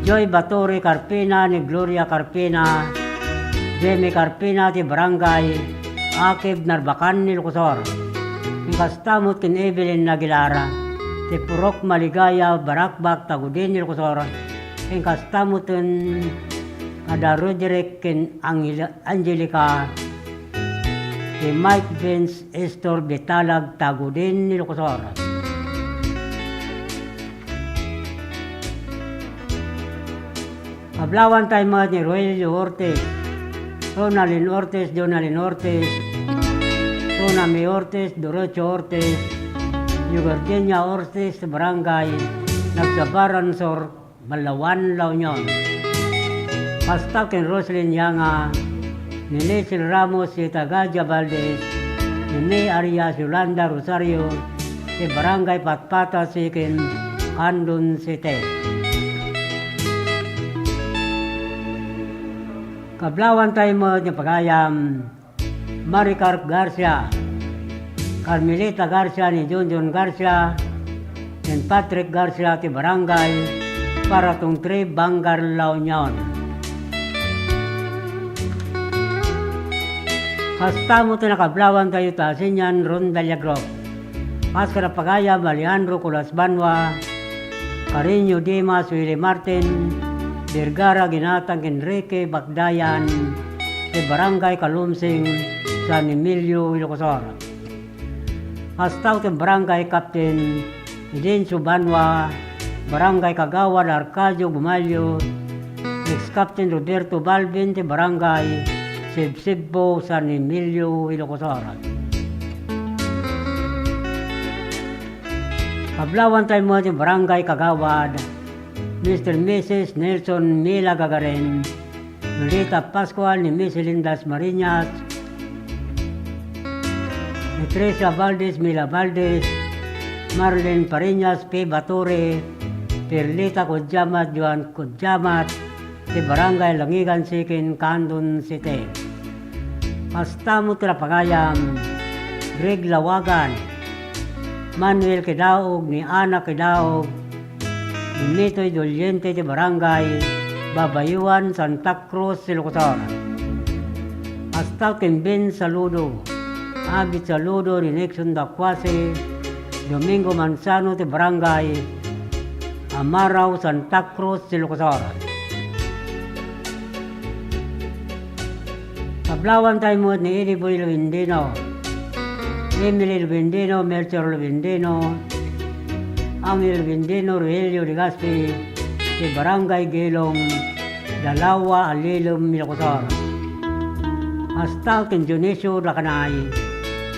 Joy Baturi Carpina, ni Gloria Carpina, Jemmy Carpina, ti Barangay Akib, Narbacan, Ilocos Sur. Ken kasta met ken Evelyn Aguilar, ti Purok Maligaya, Baracbac, Taguden, Ilocos Sur. Ken kasta met ken kada Roderick ken Angel-, Angelica, ti Mike Vince Store, Bitalag, Taguden, Ilocos Sur. Kablawanta met ni Rogelio Ortiz, Ronaldin Ortiz, Jonaldin Ortiz, Ronami Ortiz, Dorocho Ortiz, Eugenia Ortiz, Barangay Nagsabaran Sur, Balaoan, La Union. Kasta ken Roslyn Yanga, ni Leslie Ramos, Sita Gadia Valdez, ni May Arias, Yolanda Rosario, ti Barangay Patpata Second, Candon City. Kablawan tayo met nga pagayam, Maricar Garcia, Carmelita Garcia ni Junjun Garcia, ken Patrick Garcia ti Barangay Paratong three, Vanguard, La Union. Kasta met ti nakablawan tayo ta Asinian Rondalia Group. Kas kada pagayam, Alejandro Colas Banwa, Carreño Dimas, Willie Martin, Vergara, Ginatang, Enrique, Bakdayan, ti Barangay Calumsing, San Emilio, Ilocos Sur. Kasta ken Barangay Captain Edencio Banwa, Barangay Kagawad Arcadio Bumallo, ex-Captain Roberto Balvin ti Barangay Sibsibbo, San Emilio, Ilocos Sur. Kablawan tayo met ti Barangay Kagawad, Mister Missus Nelson Mila Gagarin, Lolita Pascual ni Miss Lindas Marinas, ni Tricia Valdez, Mila Valdez, Marlene Pariñas, P. Bature, Perlita Codiamat, Joan Codiamat, ti Barangay Langigan Second, Candon City. Kasta met ti napagayam, Greg Lawagan, Manuel Kidaog, ni Ana Kidaog, ni Mitoy Doliente ti Barangay Babayuan, Santa Cruz, Ilocos Sur. Kasta ken Ben Saludo, Abit Saludo, ni Nixon Dacuase, Domingo Manzano ti Barangay Amarao, Santa Cruz, Ilocos Sur. Kablawan tayo met ni Eddie Boy Lubendino, Emily Lubendino, Melchor Lubendino, Angel Lubendino, Rogelio Legaspi, ti Barangay Gelong, Dalawa, Alilem, Ilocos Sur. Kasta ken Dionisio Lacanay,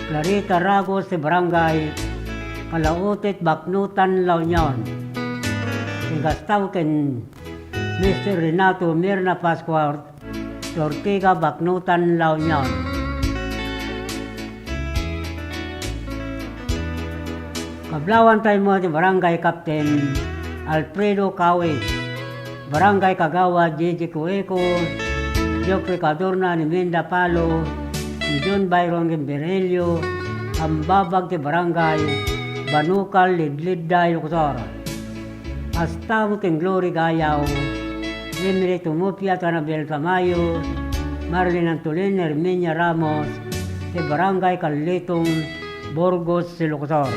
Clarita Ragos ti Barangay Calautet, Baknotan, La Union. Ken kasta ken Mister Renato Mirna Pascua, Ortega, Baknotan, La Union. Kablawan tayo met ti Barangay Captain Alfredo Cawis, Barangay Kagawad Gigi Cueco, Geoffrey Cadorna ni Minda Palo, ni John Byron ken Virgilio, Ambabag ti Barangay Banukal, Lidlidda, Ilocos Sur. Kasta met ken Glory Gayaw, Emily Tumupia, Anabel Tamayo, Marlene Antolin, Herminia Ramos, ti Barangay Kalitong, Burgos, Ilocos Sur.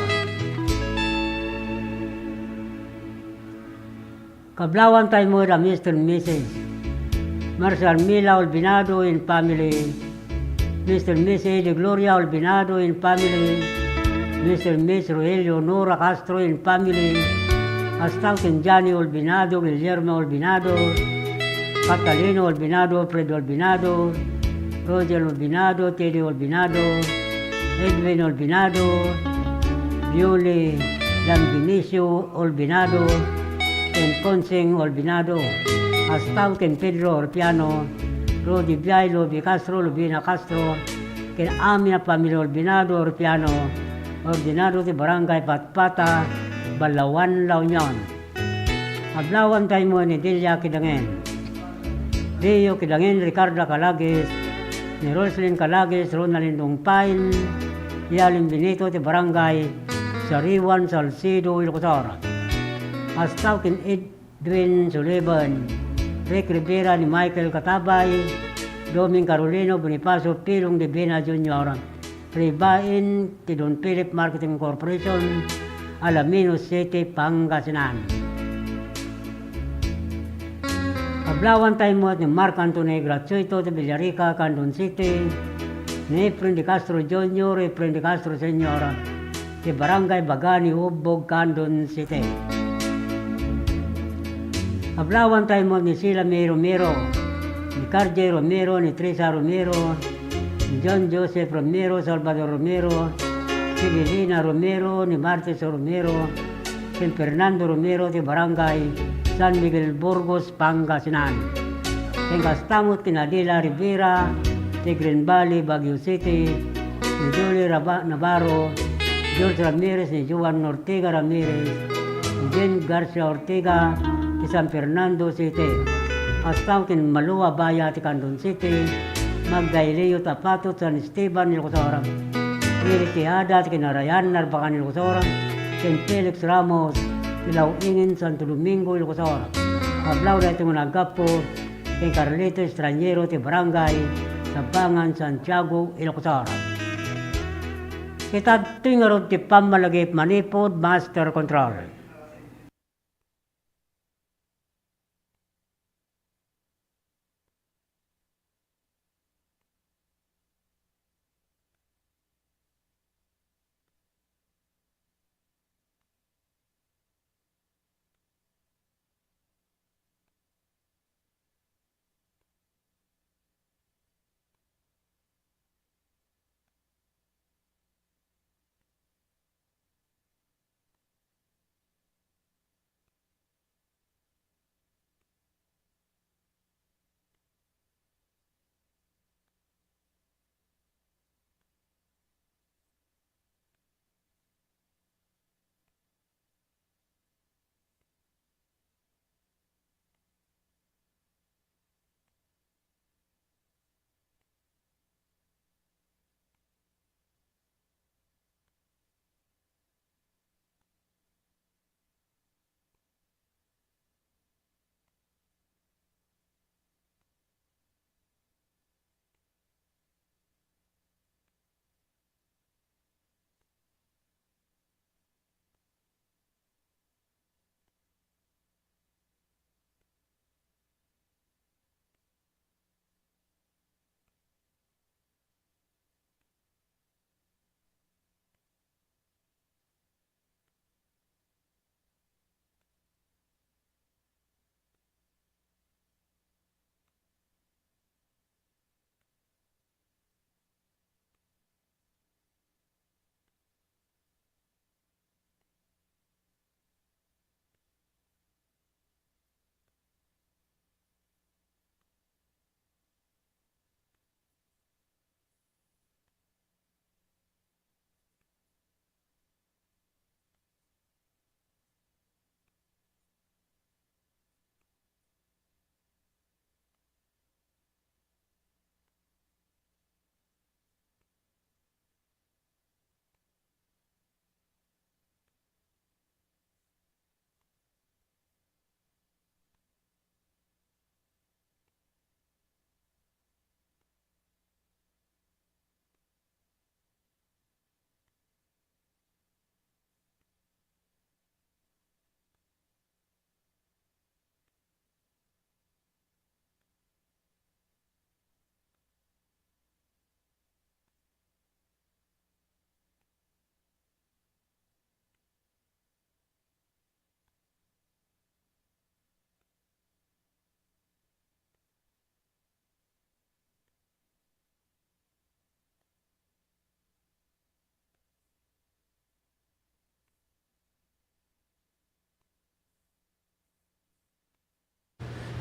Kablawan tayo met a Mister and Missus Marcial Mila Olbinado and family, Mister and Missus De Gloria Olbinado and family, Mister and Missus Rogelio Nora Castro and family, kasta ken Johnny Olbinado, Guillermo Olbinado, Catalino Olbinado, Fred Olbinado, Roger Olbinado, Teddy Olbinado, Edwin Olbinado, Yuli Dambinicio Olbinado, ken Consing Olbinado, kasta ken Pedro Orpiano, Rudy Biay, Lobi Castro, Lubina Castro, ken amin a pamilya Olbinado Orpiano, Ordinado ti Barangay Patpata, Balaoan, La Union. Kablawan tayo met ni Delia Kidangen, Dio Kidangen, Ricarda Calagis, ni Roslyn Calagis, Ronaldin Dungpain, Yalim Benito ti Barangay Sariwan, Salcedo, Ilocos Sur. Kasta ken Edwin Sullivan, Rick Rivera ni Michael Katabay, Doming Carolino, Bonifacio Pilong Divina Junior, Ribain ti Don Philip Marketing Corporation, Alaminos City, Pangasinan. Kablawan tayo met ni Mark Anthony Gratuito ti Villarica, Candon City, ni Efren de Castro Junior, Efren de Castro Senior, ti Barangay Bagani, Ubbog, Candon City. Kablawan tayo met ni Sila May Romero, ni Carjay Romero, ni Teresa Romero, ni John Joseph Romero, Salvador Romero, ni Lilina Romero, ni Martes Romero, ken Fernando Romero ti Barangay San Miguel, Burgos, Pangasinan. Ken kasta met ken Adela Rivera ti Green Valley, Baguio City, ni Julie Raba-, Navarro, George Ramirez, ni Juan Ortega Ramirez, ni Jane Garcia Ortega ti San Fernando City. Kasta met ken Malua Baya ti Candon City, Magdailio Tapatot, San Esteban, Ilocos Sur. Eric Tejada ti Kinarayan, Narbacan, Ilocos Sur, ken Felix Ramos ti Law-ingen, Santo Domingo, Ilocos Sur. Kablaw daytoy nga naggapu ken Carlito Estraniero ti Barangay Sabangan, Santiago, Ilocos Sur. Ket adtoy ngarud ti pammalagip manipud master control.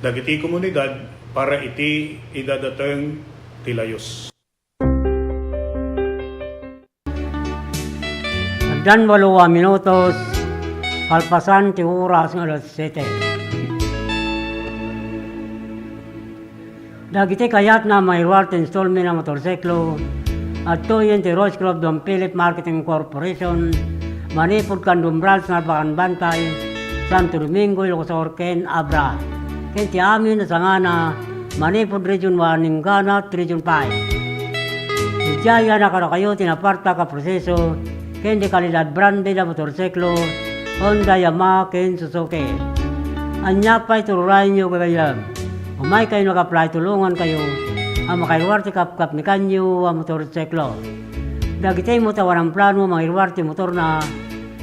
Dagiti komunidad para iti idadateng ti layus. Addan walo a minutos, kalpasan ti oras nga alas siete. Dagiti kayatna a mangiruar ti installment a motorsiklo, adtoyen ti Rose Club Don Philip Marketing Corporation, manipud Candon Branch, Narbacan Bantay, Santo Domingo, Ilocos Sur, ken Abra. Ken ti amin a sangana, manipud Region one, inggana ti Region five. Idiay a nakarakayo ti napartak a proseso ken di kalidad branded a motorsiklo, Honda, Yamaha, ken Suzuki. Ania pay ti urayyo, gagayyem? Umaykayo nga apply, tulongankayo a makairuar ti kapkapnikanyo a motorsiklo. Dagiti met awan plano a mangiruar ti motorna,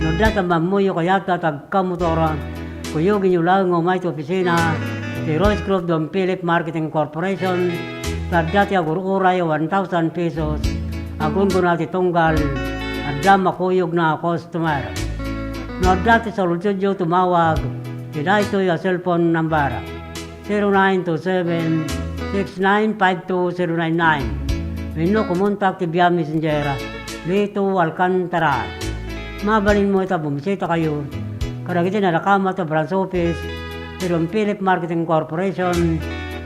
no adda ti ammammoyo kayatna a tagkamotor, kuyogenyo laeng nga umay ti opisina ti Rose Club Don Philip Marketing Corporation, ta adda ti agur-uray a one thousand pesos, agunggona ti tunggal, adda makuyogna a customer. No adda ti saludsodyo, tumawag Daytoy a cellphone number, zero nine two seven, six nine five two zero nine nine. Wenno kumontak ti via messenger, Lito Alcantara. Mabalin met a bumisitakayo kadagiti nadakamat a branch office ti Don Philip Marketing Corporation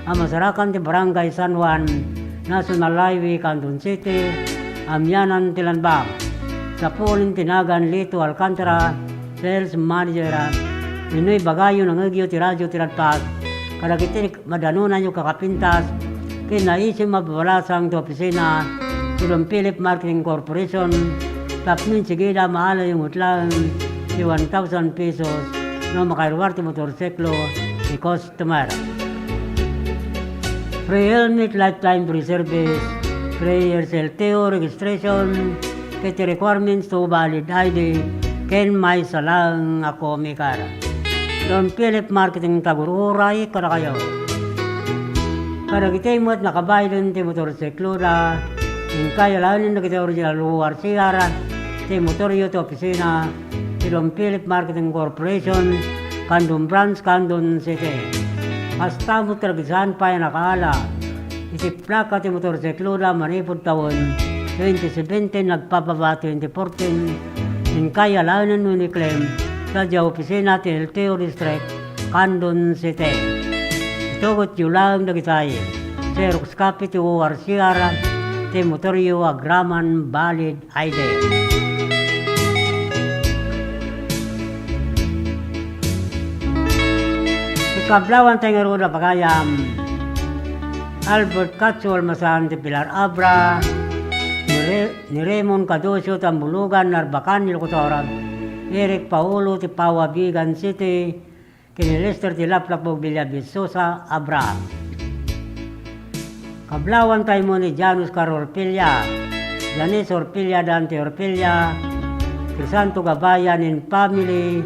a masarakan ti Barangay San Juan, National Highway, Candon City, amianan ti Land Bank. Sapulin ti nagan Lito Alcantara, Sales Manager, wenno ibagayo nangngegyo ti radio ti Radpas kadagiti madanonanyo kakapintas ken naisim a babalasang ti opisina ti Don Philip Marketing Corporation tapno insigida maalayo met laeng ti one thousand pesos no makaruar ti motorsiklo ti customer. Free helmet, lifetime free service, free years L T O registration, ket ti requirements to valid I D, ken maysa laeng a comic card. Don Philip Marketing, tagur-uray kadakayo. Kadagiti met nakabaylen ti motorsikloda, inkay alaenen dagiti original O R C R ti motoryo ti opisina ti Don Philip Marketing Corporation, Candon Branch, Candon City. Kasta met kadagiti saan pay a nakaala iti plaka ti motorsikloda manipud tawen twenty seventeen agpababa twenty fourteen, inkay alaenen wenno i-claim sadiay opisina ti L T O District, Candon City. Itugotyo laeng dagitay, xerox copy ti O R C R ti motoryo agraman valid I D. Ikablawan tayo ngarud a pagayam, Albert Katsu Almasan ti Pilar Abra, ni Re-, ni Raymond Caducio Tambulugan, Narbacan, Ilocos Sur, Eric Paolo ti Pau, Abigan City, ken ni Lester ti Laplakbog Villavisosa Abra. Kablawan tayo ni Janus Caro Orpilla, Janice Orpilla, Dante Orpilla, Crisanto Gabayan and family,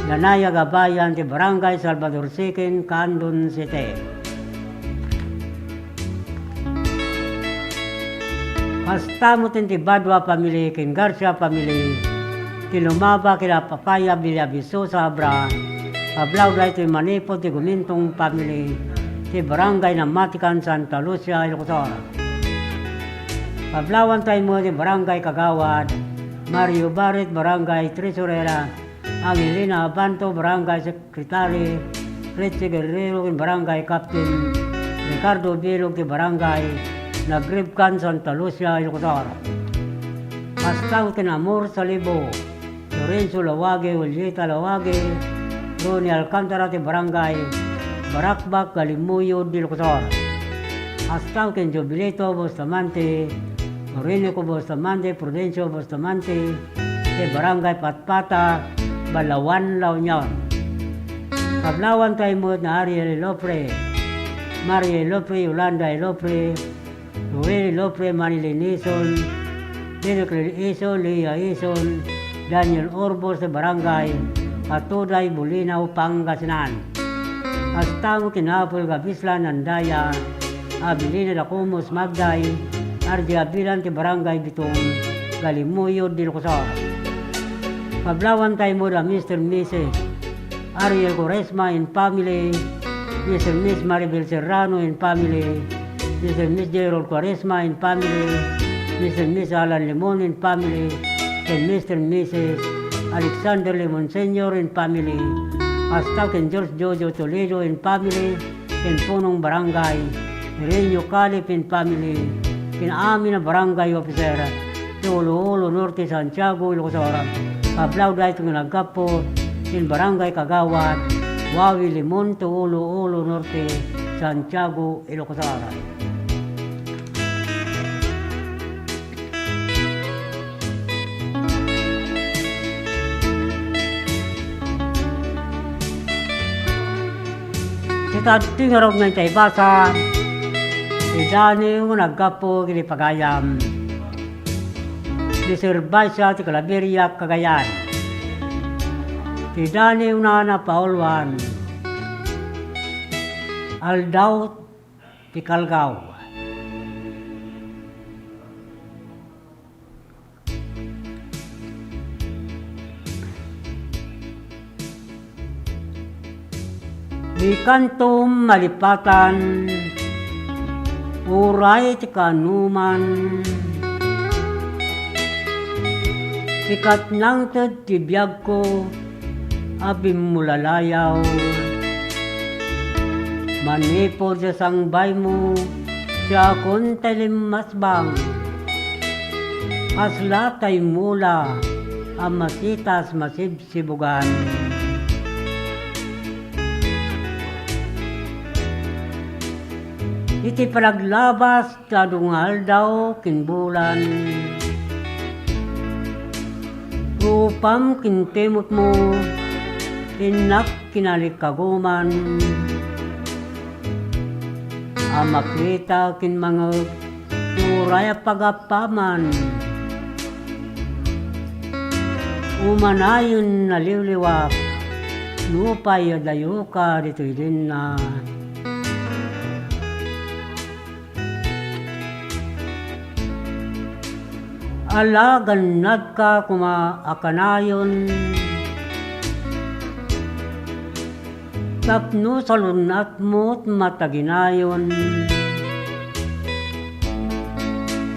Danaya Gabayan ti Barangay Salvador Siquin, Candon City. Kasta met ti Badua family ken Garcia family, ti Lumaba ken Apapaya Villavisosa Abra, kablaw daytoy manipud ti Gumintong family, ti Barangay Namatican, Santa Lucia, Ilocos Sur. Kablawan tayo met ti Barangay Kagawad, Mario Barit, Barangay Tresurera, Angelina Abanto, Barangay Secretary, Richie Guerrero, ken Barangay Captain, Ricardo Bilog, ti Barangay Nagribkan, Santa Lucia, Ilocos Sur. Kasta ken Amor Salibo, Lorenzo Lawage, Julieta Lawage, Ronnie Alcantara, ti Barangay Barakbak, Galimuyod, Ilocos Sur. Kasta ken Jubilito Bustamante, Orinoco Bustamante, Prudencio Bustamante, ti Barangay Patpata, Balaoan, La Union. Kablawan tayo met ni Ariel Ilofre, Maria Ilofre, Yolanda Ilofre, Joel Ilofre, Marilyn Ison, Derek Lil Ison, Leah Ison, Daniel Orbos, Barangay Patuday, Bulinaw, Pangasinan. Kasta met ni Apple Gabislan Andaya, Abilina Dacumus Magday, R J Abilan ti Barangay Bitong, Galimuyod, Ilocos Sur. Kablawan tayo met a Mister Missus Ariel Cuaresma and family, Mister Miss Maribel Serrano and family, Mister Miss Gerald Cuaresma and family, Mister Miss Alan Limon and family, and Mister Missus Alexander Limon Senior and family. Kasta ken George Jojo Toledo and family, ken punong barangay, Renyo Calipin family, ken amin a barangay officer, ti Ulu-Ulu Norte, Santiago, Ilocos Sur. Kablaw daytoy nga naggapu ken Barangay Kagawad, Wawi Limon, ti Ulu-Ulu Norte, Santiago, Ilocos Sur. Ita ditoy ngarud nga intay basa, ti daniw nga naggapu iti pagayam. Ni Servacia ti Claveria, Cagayan. Ti daniwna a napauluan, Aldaw ti Kalgaw. Dikanto malipatan, uray ti kaanoman. Sikat nangted ti biagko a bimmulalayaw. Manipud sa sangbaymo, siakon tay limmasbang. Kasla tay mula a masitas masib- sibugan. Iti panaglabas ti adu nga aldaw ken bulan, rupam ken timekmo, innak kinalikaguman. A makita ken mangngeg, uray a pagapaman. Umanayon naliwliwak, nupay adayoka ditoy denna. Ala, gannadka koma a kanayon. Tapno salun-atmo ti mataginayon.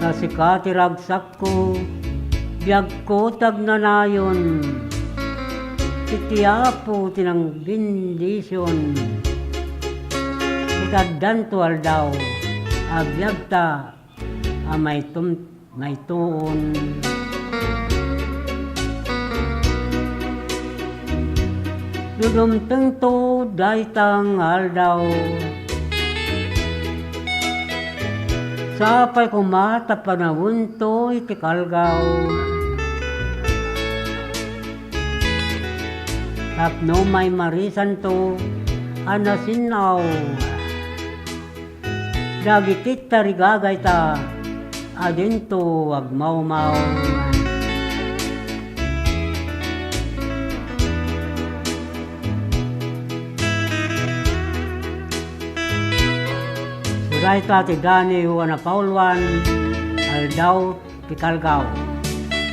Ta sika ti ragsakko, biagko ti agnanayon. Iti Apo ti nangbendision. Iti addanto aldaw a biagta a maitum-, maituon. No dumtengto dayta nga aldaw, sapay koma ta panawento iti kalgaw. Tapno maimarisanto a nasinnaw. Dagiti tarigagayta a dinto agmawmaw. Dayta ti Daniel a napauluan, Aldaw ti Kalgaw,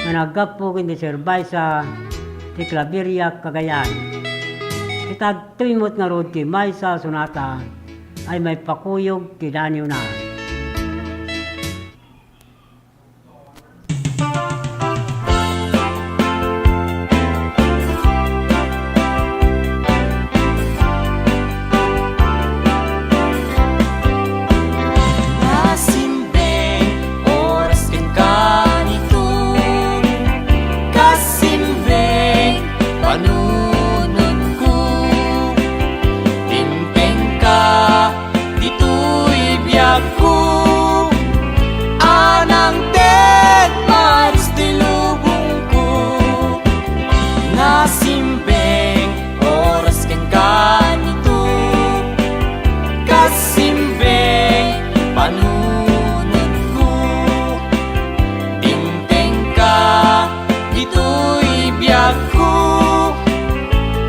nga naggapu ken ti serbaisa ti Claveria, Cagayan. Ita daytoy met ngarud ti maysa a sonata ay maipakuyog ti daniwna. Nasimbeng oras kenka ditoy, kasimbeng panunotko. Dimtengka ditoy biagko, a nangted maris ti lubongko. Nasimbeng oras kenka ditoy, kasimbeng panunotko. Dimtengka ditoy biagko,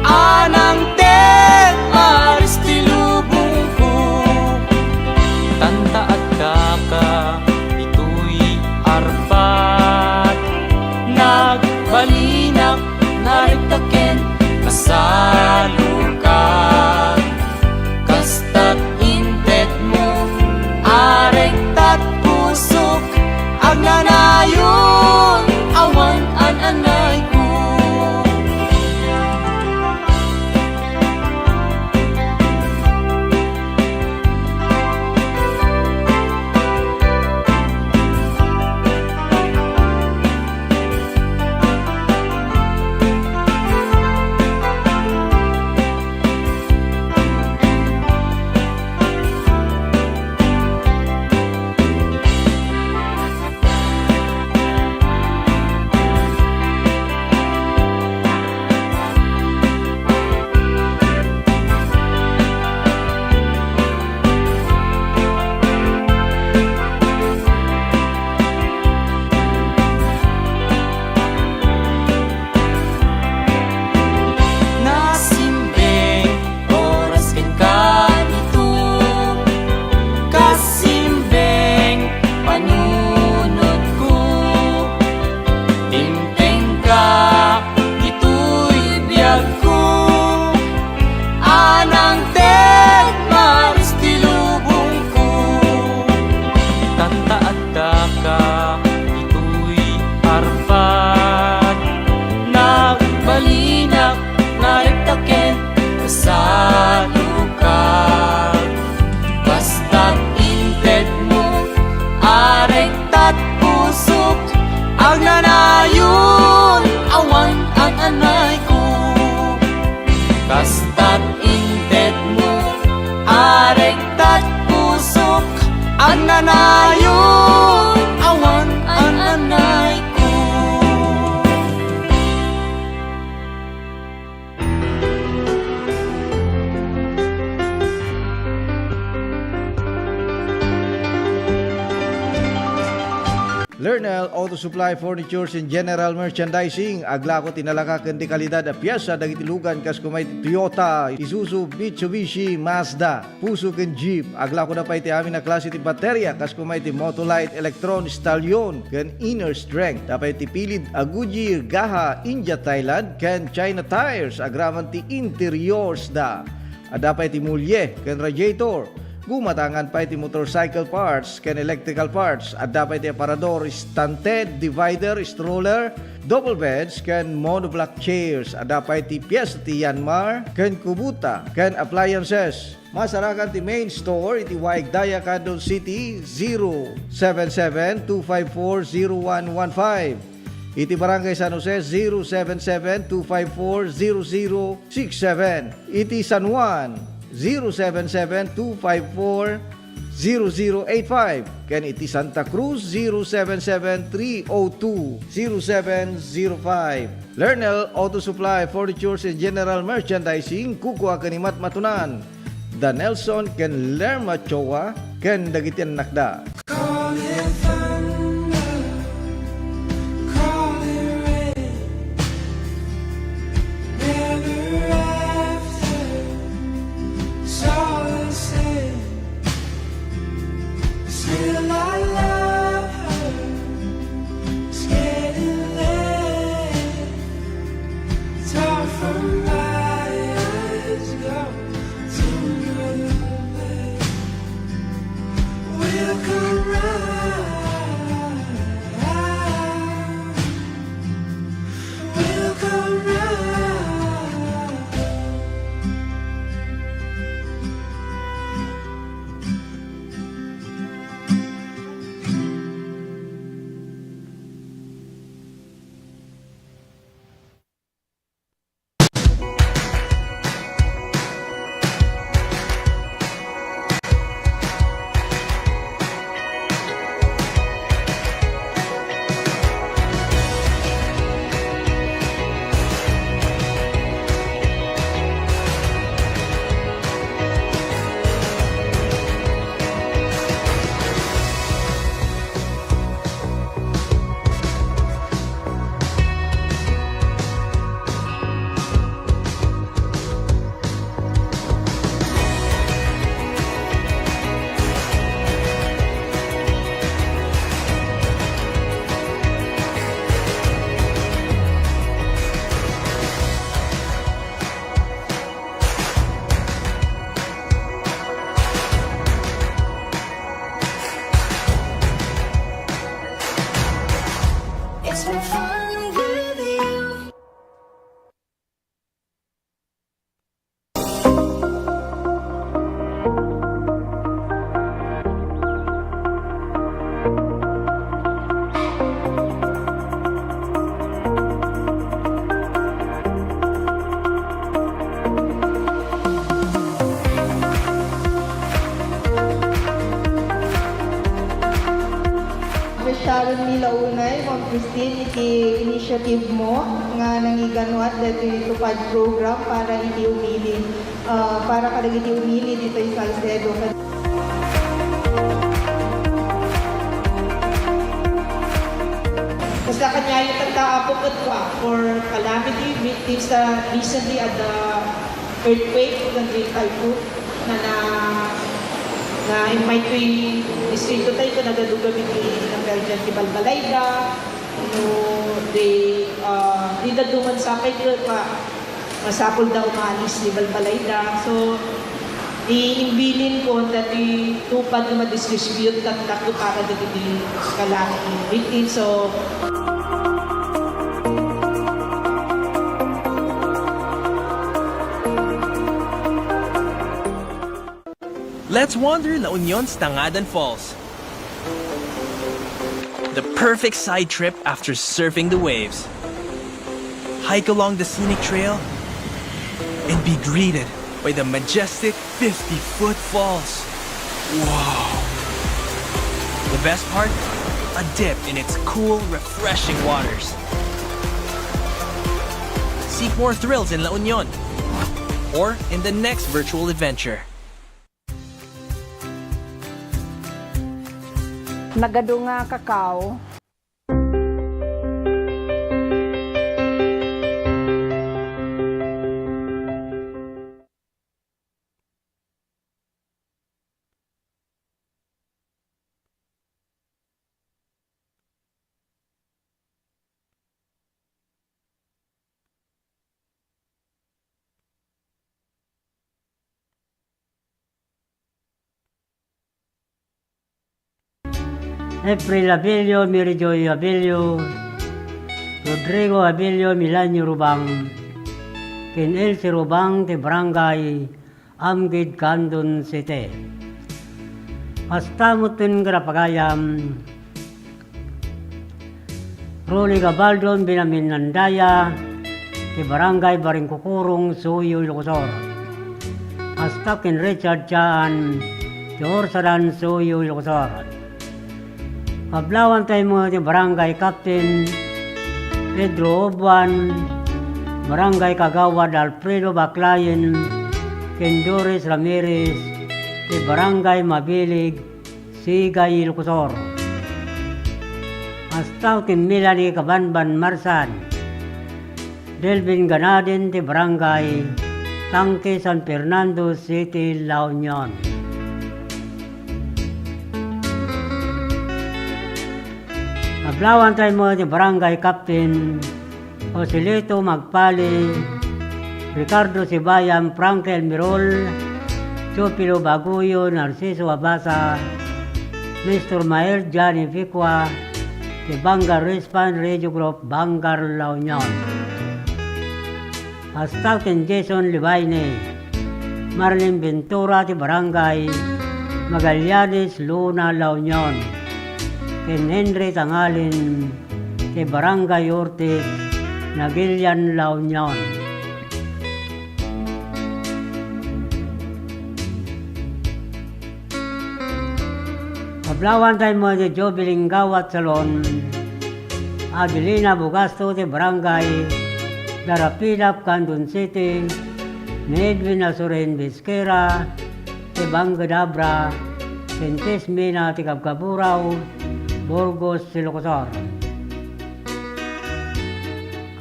a nangted maris ti lubongko. Tanta addaka ditoy arbat, nagbalinak nga rekta ken masalukag. Kastat intedmo a rektat pusok, agnanayon awan an-anayko. Nasimbeng oras kenka ditoy, kasimbeng panunotko. Dimtengka ditoy biagko, a nangted L Auto Supply Furnitures and General Merchandising, aglako ti nalaka ken di kalidad a piesa dagiti lugan kas kumay ti Toyota, Isuzu, Mitsubishi, Mazda, Fuso ken Jeep. Aglako da pay ti amin a klase ti bateria kas kumay ti Motolite, Electron, Stallion, ken Inner Strength. Da pay ti pilid a Goodyear, Gaha, India, Thailand, ken China tires, agraman ti interiors da. Adda pay ti mulye ken radiator. Gumatangan pay ti motorcycle parts ken electrical parts. Adda pay ti aparador, stand, divider, stroller, double beds, ken monoblock chairs. Adda pay ti piyes ti Yanmar ken Kubota ken appliances. Masarakan ti main store iti Waig Daya, Candon City, zero seven seven two five four zero one one five. Iti Barangay San Jose, zero seven seven two five four zero zero six seven. Iti San Juan, zero seven seven two five four zero zero eight five. Ken iti Santa Cruz, zero seven seven three oh two zero seven zero five. Lernel Auto Supply, Furnitures and General Merchandising, kukua ken ni Matmatunan. Da Nelson ken Lerma Choa ken dagiti annakda. Call it thunder, call it rain, never after, it's all the same. Still I love her, it's getting late. It's hard for my eyes to go. We'll come round. We'll come round. It's been fun with you. Sharon Milaunay, Ma'am Christine, iti initiative mo nga nangiganuat daytoy TUPAD program para iti umili, ah, para kadagiti umili ditoy Salcedo. Kasla kaniayo tatta, Apo, ket for calamity victims ta recently adda earthquake ken typhoon na, na, na immay toy distrito tayo, ket nagadugan iti naperdian ti balbalayda, no, di, ah, di dadduma sapay ket pa, masapul da umalis ti balbalayda. So, ti imbilin ko, dati TUPAD nga madistribute tatta para dagiti calamity victims. So, let's wander La Union's Tangadan Falls. The perfect side trip after surfing the waves. Hike along the scenic trail and be greeted by the majestic fifty-foot falls. Wow! The best part? A dip in its cool, refreshing waters. Seek more thrills in La Union or in the next virtual adventure. Nagadu nga kakao. April Abilio, Mary Joy Abilio, Rodrigo Abilio, Milanio Rubang, ken Elsie Rubang ti Barangay Amgid, Candon City. Kasta met ken kadapagayam, Rolly Gabaldon, Benjamin Andaya, ti Barangay Baringkukurong, Suyo, Ilocos Sur. Kasta ken Richard Chaan, ti Ursadan, Suyo, Ilocos Sur. Kablawantay met ti Barangay Captain Pedro Obuan, Barangay Kagawad Alfredo Baclayen, ken Doris Ramirez, ti Barangay Mabilig, Sigay, Ilocos Sur. Kasta ken Melanie Kabanban Marsan, Delvin Ganaden ti Barangay Tanque, San Fernando City, La Union. Kablawantay met ti Barangay Captain Joselito Magpali, Ricardo Sibayan, Frankie Almirol, Teofilo Baguyo, Narciso Abasa, Mister Mael Johnny Vicua, ti Bangar Response Radio Group, Bangar, La Union. Kasta ken Jason Libaine, Marlene Ventura ti Barangay Magallanes, Luna, La Union, ken Henry Tangalin ti Barangay Ortiz, Naguilian, La Union. Kablawantay met ti Jubilee Gawat Salon, Adelina Bugasto ti Barangay Darapilap, Candon City, ni Edwin Azurin Bisquera ti Banged Abra, ken Tess Mina ti Kabkaburao, Burgos, Ilocos Sur.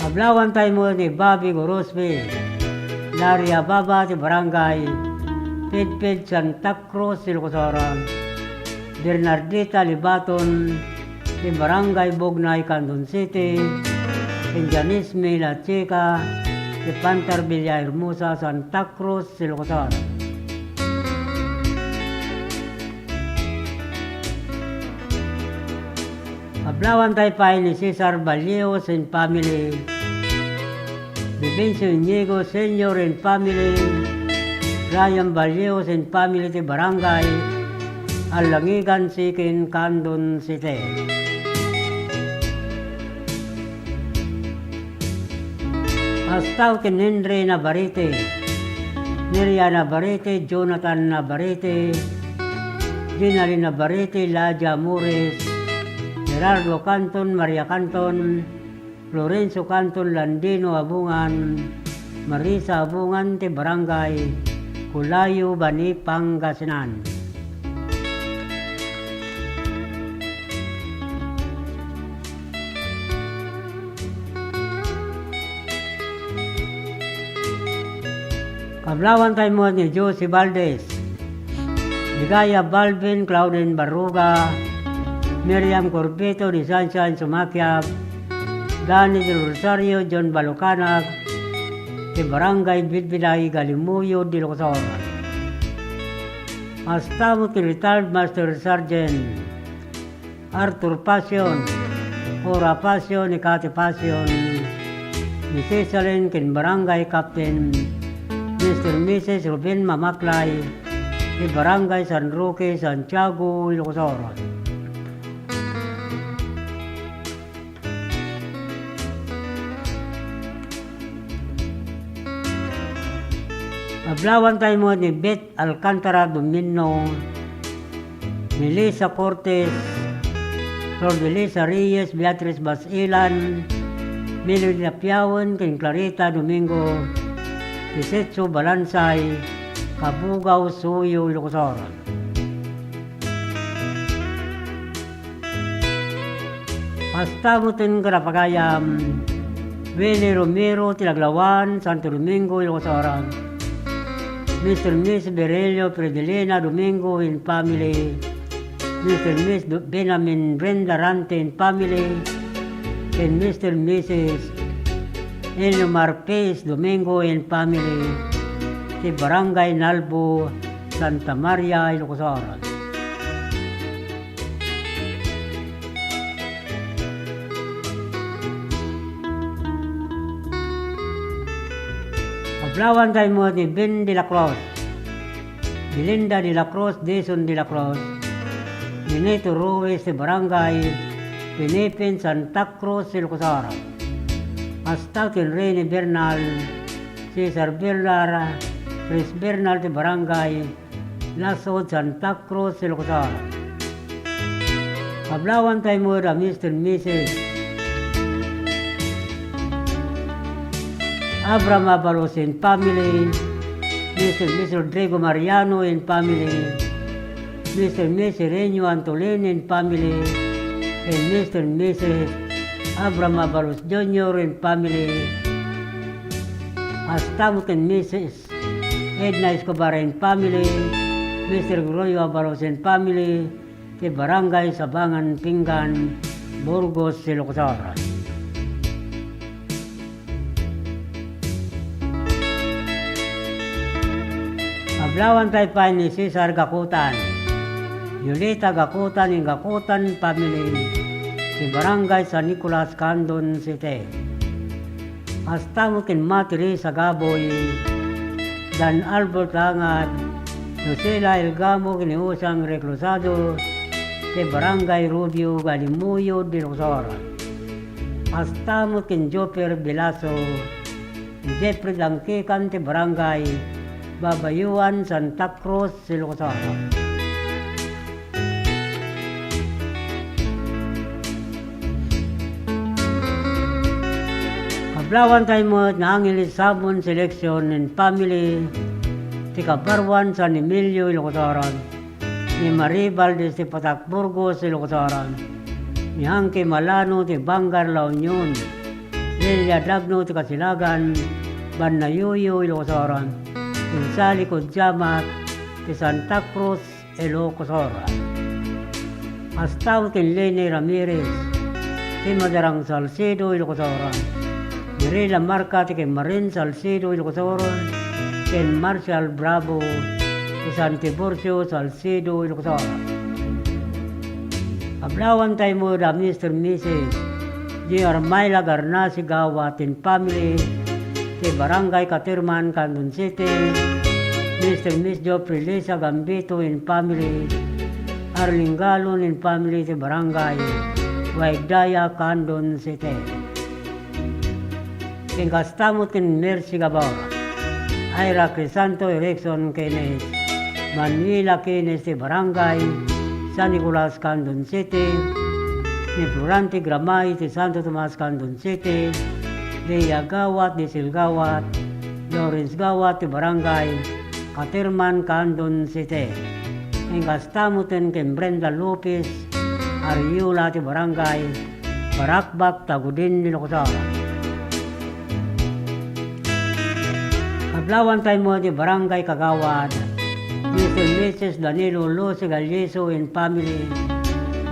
Kablawantay met ni Bobby Gorospe, Daria Baba ti Barangay Pedped, Santa Cruz, Ilocos Sur, Bernardita Libaton ti Barangay Bugnay, Candon City, ken Janice May Lachica ti Pantar Villahermosa, Santa Cruz, Ilocos Sur. Kablawantay pay ni Cesar Ballios and family, Vivencio Iñigo Senior and family, Ryan Ballios and family ti Barangay Alangigan Sikin, Candon City. Kasta ken Henry Navarrete, Neria Navarrete, Jonathan Navarrete, Ginalin Navarrete, Ladia Amores, Gerardo Canton, Maria Canton, Lorenzo Canton, Landino Abungan, Marisa Abungan ti Barangay Colayo, Bani, Pangasinan. Kablawantay met ni Josie Valdez, Ligaya Balvin, Claudine Barruga, Miriam Corbito, ni Sunshine Sumakiab, Danny Del Rosario, John Balucanag, ti Barangay Bidbiday, Galimuyod, Ilocos Sur. Kasta met ti retired Master Sergeant Arthur Pasion, Cora Pasion, ni Cathy Pasion, ni Cecilin ken Barangay Captain Mister Missus Ruben Mamaklay, ti Barangay San Roque, Santiago, Ilocos Sur. Kablawantay met ni Beth Alcantara Domino, Melissa Cortez, Flordelisa Reyes, Beatriz Basilan, Melody Apiawan, ken Clarita Domingo, ti Setso Balansay, Kabugao, Suyo, Ilocos Sur. Kasta met ken kadapagayam, Willie Romero ti Laglawan, Santo Domingo, Ilocos Sur. Mister Miss Virelio Fredelina Domingo and family, Mister Miss Do-, Benjamin Brenda Rante and family, ken Mister Missus Eliomar Pez Domingo and family, ti Barangay Nalbo, Santa Maria, Ilocos Sur. Kablaawan tayo met ni Ben de la Cruz, Belinda de la Cruz, Dison de la Cruz, Benito Ruiz ti Barangay Pinipen, Santa Cruz, Ilocos Sur. Kasta ken Rene Bernal, Cesar Bernal, Chris Bernal ti Barangay Lasud, Santa Cruz, Ilocos Sur. Kablaawan tayo met a Mister and Missus Abraham Abalos and family, Mister and Missus Rodrigo Mariano and family, Mister and Missus Renyo Antolin and family, and Mister and Missus Abraham Abalos Junior and family, kasta met ken Missus Edna Escobar and family, Mister Gregorio Abalos and family, ti Barangay Sabangan Pinggan, Burgos, Ilocos Sur. Kablaawan tayo pay ni Cesar Gakutan, Yolita Gakutan and Gakutan family, ti Barangay San Nicolas, Candon City. Kasta met ken Ma Teresa Gaboy, Dan Albert Angad, Lucila Elgamo ken ni Usang Reclusado, ti Barangay Rubio, Galimuyod, Ilocos Sur. Kasta met ken Joper Velaso, Jeffrey Dangkikan ti Barangay Babayuan, Santa Cruz, Ilocos Sur. Kablaawan tayo met ni Angeles Sabon Selection and family, ti Kabaruan, San Emilio, Ilocos Sur, ni Marie Valdez ti Patak, Burgos, Ilocos Sur, ni Angke Malano ti Bangar, La Union, Lilia Dagno ti Kasilagan, Banayuyo, Ilocos Sur, ni Sally Codiamat ti Santa Cruz, Ilocos Sur. Kasta met ken Leni Ramirez ti Madarang, Salcedo, Ilocos Sur, Mirela Marca ti Kemarin, Salcedo, Ilocos Sur, ken Marshall Bravo ti San Tiburcio, Salcedo, Ilocos Sur. Kablaawan tayo met a Mister and Missus J R Myla Garnasi Gawat and family, ti Barangay Caterman, Candon City, Mister and Miss Geoffrey Lisa Gambito and family, Arlene Galon and family, ti Barangay Waigdaya, Candon City. Ken kasta met ken Mercy Gabor, Ira Crisanto, Erickson Kenneth, Manuela Kenneth ti Barangay San Nicolas, Candon City, ni Florante Gramay ti Santo Tomas, Candon City, Lea Gawat, Diesel Gawat, Lawrence Gawat ti Barangay Caterman, Candon City. Ken kasta met ken Brenda Lopez Ariola ti Barangay Baracbac, Tagudin, Ilocos Sur. Kablaawan tayo met ti Barangay Kagawad, Mister and Missus Danilo Lucy Galliso and family,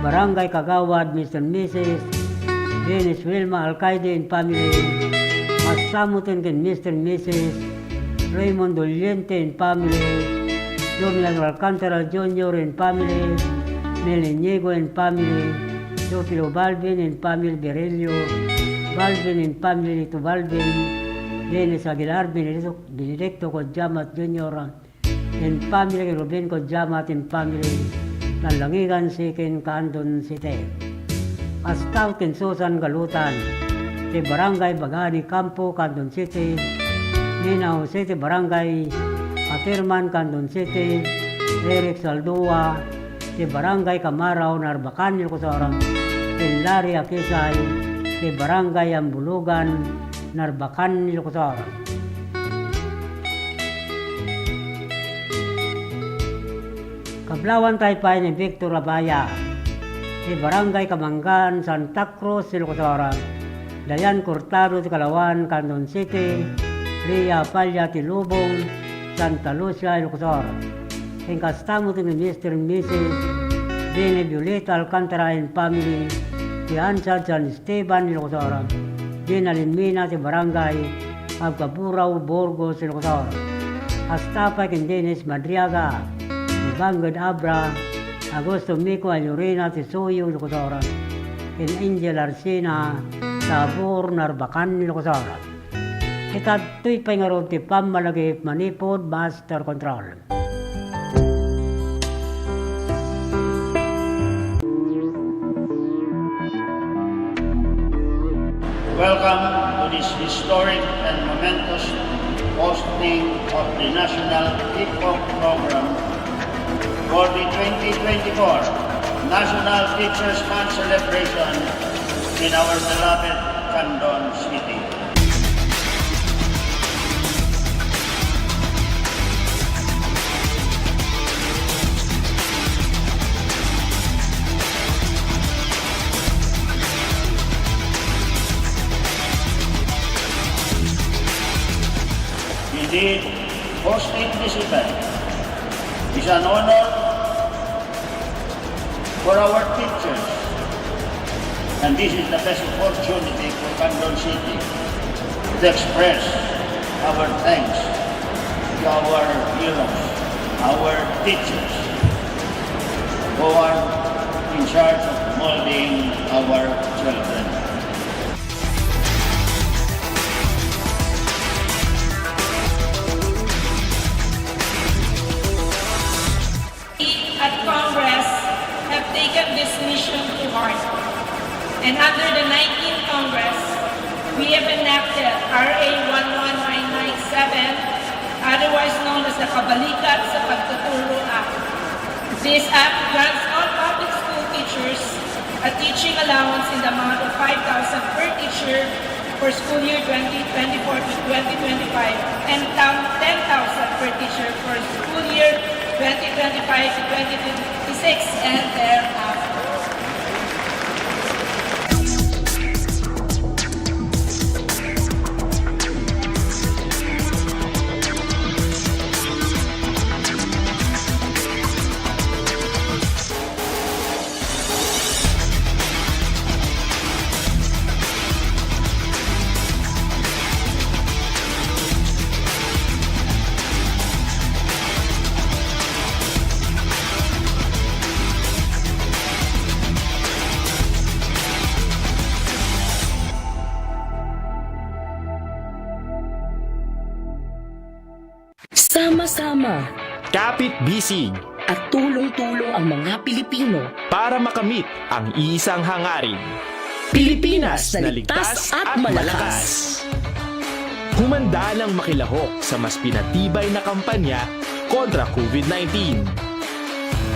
Barangay Kagawad, Mister and Missus Dennis Wilma Alcaide and family, kasta met ken Mister and Missus Raymond Doliente and family, Domingo Alcantara Junior and family, Mel Inigo and family, Teofilo Balvin and family, Berelio Balvin and family, Lito Balvin, Dennis Aguilar, Benedicto, Benedicto Codiamat Junior and family, Ruben Codiamat and family, Lanlangigan Second, Candon City. Kasta ken Susan Galutan, ti Barangay Bagani Campo, Candon City, Nina Jose ti Barangay Caterman, Candon City, Eric Saldua, ti Barangay Camarao, Narbacan, Ilocos Sur, ken Larry Akisay, ti Barangay Ambulugan, Narbacan, Ilocos Sur. Kablaawan tayo pay ni Victor Abaya, ti Barangay Kamangan, Santa Cruz, Ilocos Sur, Dayan Cortado ti Kalawan, Candon City, Ria Apalla ti Lubong, Santa Lucia, Ilocos Sur. Ken kasta met ni Mister and Missus Bene Violeta Alcantara and family, ti Ansad San Esteban, Ilocos Sur. Gina Limina ti Barangay Cabcaburao, Burgos, Ilocos Sur. Kasta pay ken Dennis Madriaga, ni Banged Abra, Augusto Mico Alurina ti Suyo, Ilocos Sur. Ken Angel Arsina, Tabor, Narbacan, Ilocos Sur. Kadtoy pay ngarud ti pammalagip manipud master control. Welcome to this historic and momentous posting of the National Kickoff Program for the twenty twenty-four National Teachers' Month celebration in our beloved Candon City. Indeed, hosting this event is an honor for our teachers. And this is the best opportunity for Candon City to express our thanks to our heroes, our teachers, who are in charge of molding our children. We at Congress have taken this mission to heart. And under the nineteenth Congress, we have enacted R A one one nine nine seven, otherwise known as the Kabalikat sa Pagtuturo Act. This act grants all public school teachers a teaching allowance in the amount of five thousand per teacher for school year twenty twenty-four to twenty twenty-five and tam-, ten thousand per teacher for school year twenty twenty-five to twenty twenty-six and thereafter. Sama-sama. Kapit-bisig. At tulong-tulong ang mga Pilipino. Para makamit ang isang hangarin. Pilipinas na ligtas at malakas. Humanda nang makilahok sa mas pinatibay na kampanya kontra COVID nineteen.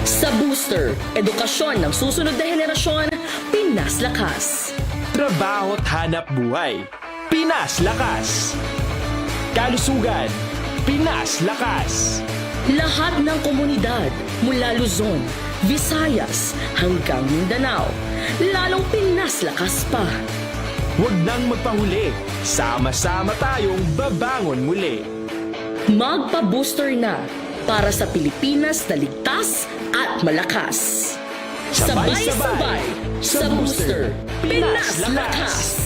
Sa Booster, edukasyon ng susunod na henerasyon, Pinas Lakas. Trabaho't hanap buhay, Pinas Lakas. Kalusugan, Pinas Lakas. Lahat ng komunidad, mula Luzon, Visayas, hanggang Mindanao, lalong Pinas Lakas pa. Huwag nang magpahuli, sama-sama tayong babangon muli. Magpa-booster na para sa Pilipinas na ligtas at malakas. Sabay-sabay sa Booster, Pinas Lakas!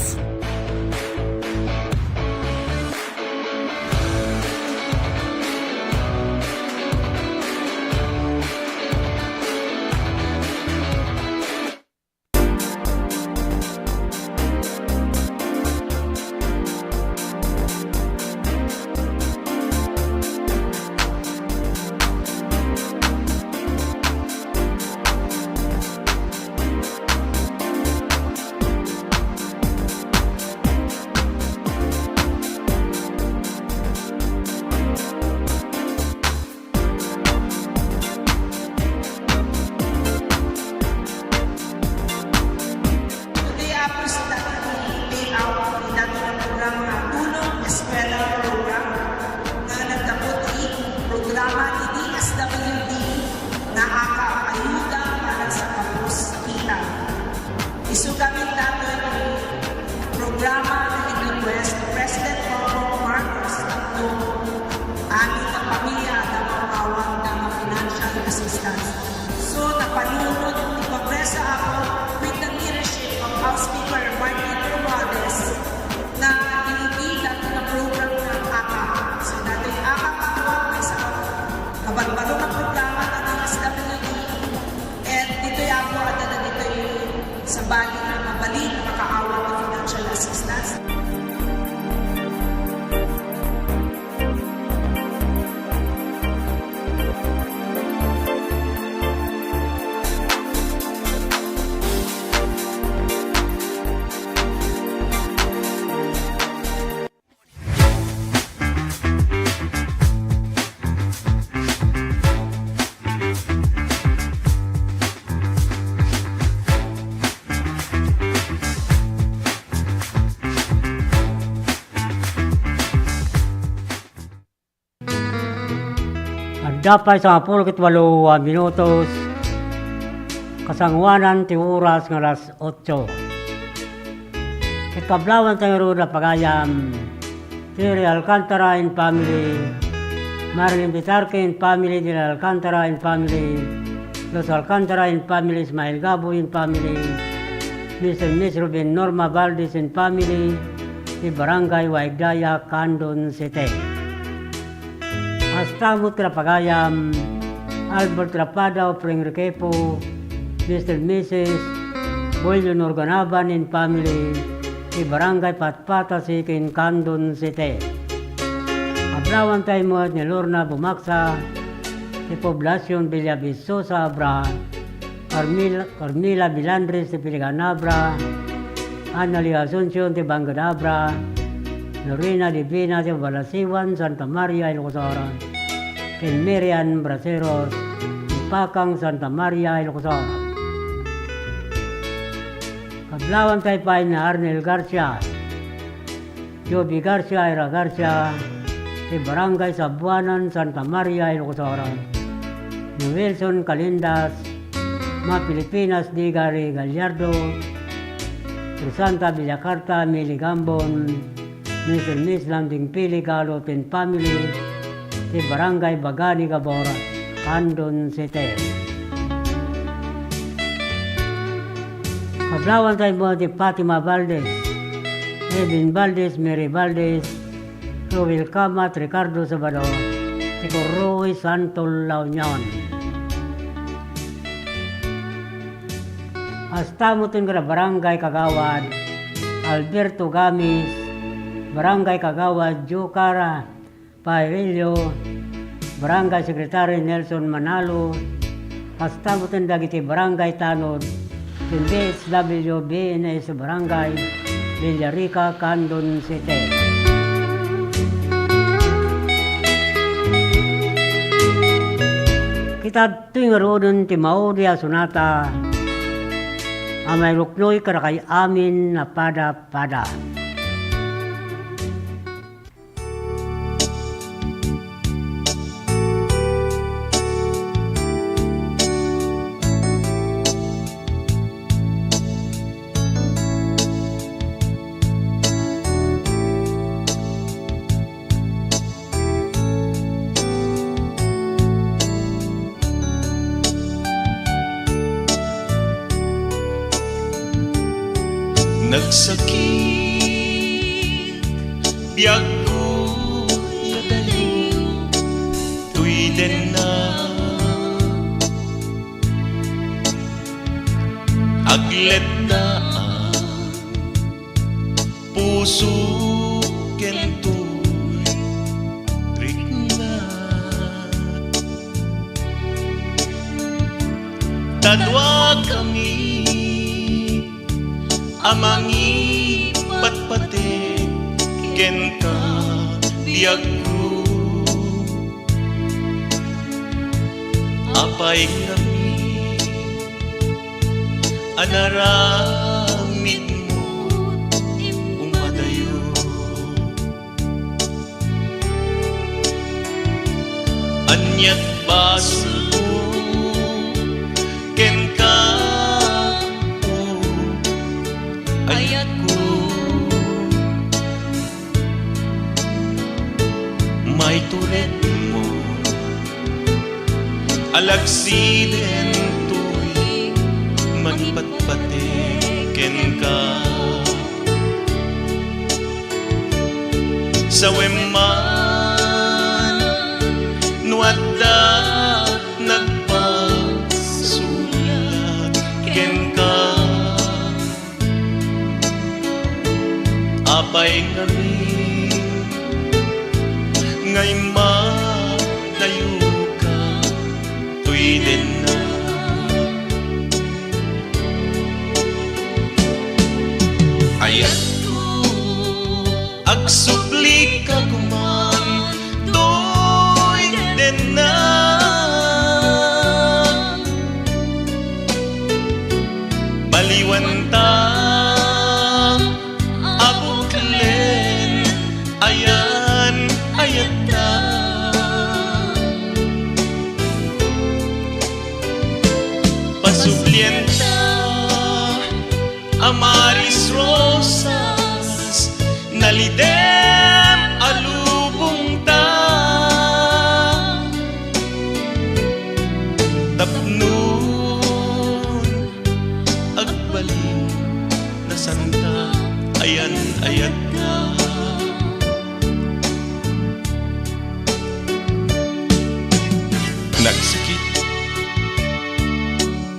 Adda pay sangapulo ket walo a minutos, kasangoanan ti oras nga alas otso. Ket kablawanta ngarud a pagayam, Terry Alcantara and family, Marilyn Bitarque and family, Dila Alcantara and family, Los Alcantara and family, Ismael Gaboy and family, Mister and Miss Ruben Norma Valdez and family, ti Barangay Waigdaya, Candon City. Kasta met kadagiti pagayam, Albert Rapada of Ring Requejo, Mister and Missus Boy Leonor Ganaban and family, ti Barangay Patpatasi ken Candon City. Kablawanta met ni Lorna Bumaksa, ti Poblacion Villavicosa, Abra, Carmil-, Carmila Bilandres ti Piligan Abra, Annalie Asuncion ti Bangked Abra, Lorena Divina ti Balasiwan, Santa Maria, Ilocos Sur, ken Miriam Braceros ti Pakang, Santa Maria, Ilocos Sur. Kablawanta pay ni Arnel Garcia, Joby Garcia, Ira Garcia, ti Barangay Sabuanan, Santa Maria, Ilocos Sur, ni Wilson Calindas, Ma Filipinas, Digari Gallardo, Crisanta Villacarta, Mili Gambon, Mister and Miss Landing Pili Galo and family, ti Barangay Bagani Gabor, Candon City. Kablawanta met ni Fatima Valdez, Edwin Valdez, Mary Valdez, Roel Camat, Ricardo Sabado, ti Corroy, Santo, La Union. Kasta met kadagiti barangay kagawad, Alberto Gamis, Barangay Kagawad Jocar Paerillo, Barangay Secretary Nelson Manalo, kasta met dagiti barangay tanod ken B S W B N S Barangay Villarica, Candon City. Kitadtoy ngaruden ti maudi a sonata a mairuknoy kadakay amin a pada-pada. Nagsakit biagko, nadaliw toy denna. Aglettaan puso ken toy rikna. Ta duakami a mangipatpateg kenka, biagko. Apay ngamin a naramidmo umadayo? Ania't basolko kenka, o ayatko? Maituredmo a lagsiden toy mangipatpateg kenka. Sawem man no adda nagpasulat kenka. Apay ngamin nga immadayoka toy denna? Ayatko, agsublika koman toy denna. Baliwanta a buklen, ayan, ayatta.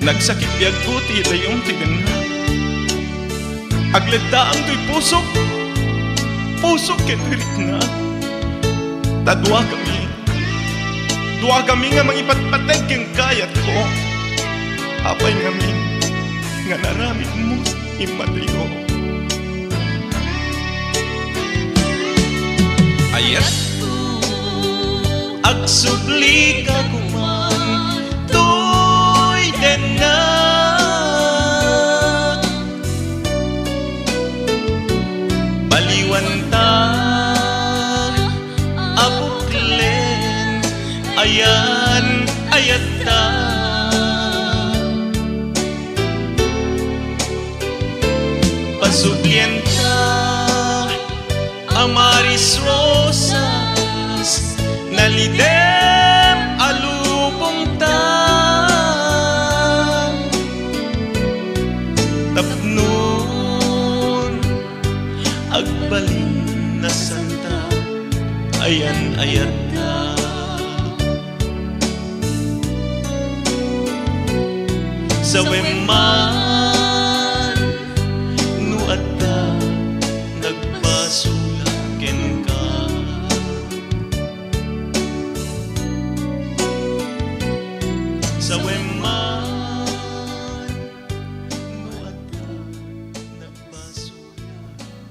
Nagsakit biagko ti idayom ti ganna. Agleddaang toy pusok, pusok ket irikna. Ta duakami, duakami nga mangipatpateg ken kayatko. Apay ngamin nga naramidmo ti immatayo? Ayat, agsublika koman toy dennak. Baliwanta a puklen ayan ayatta. Pasublienta a Maris Rosas, nalidem a lubongta. Tapno agbalin a santa, ayan ayatta. Sawem man no adda nagbasol kenka. Sawem man no adda nagbasol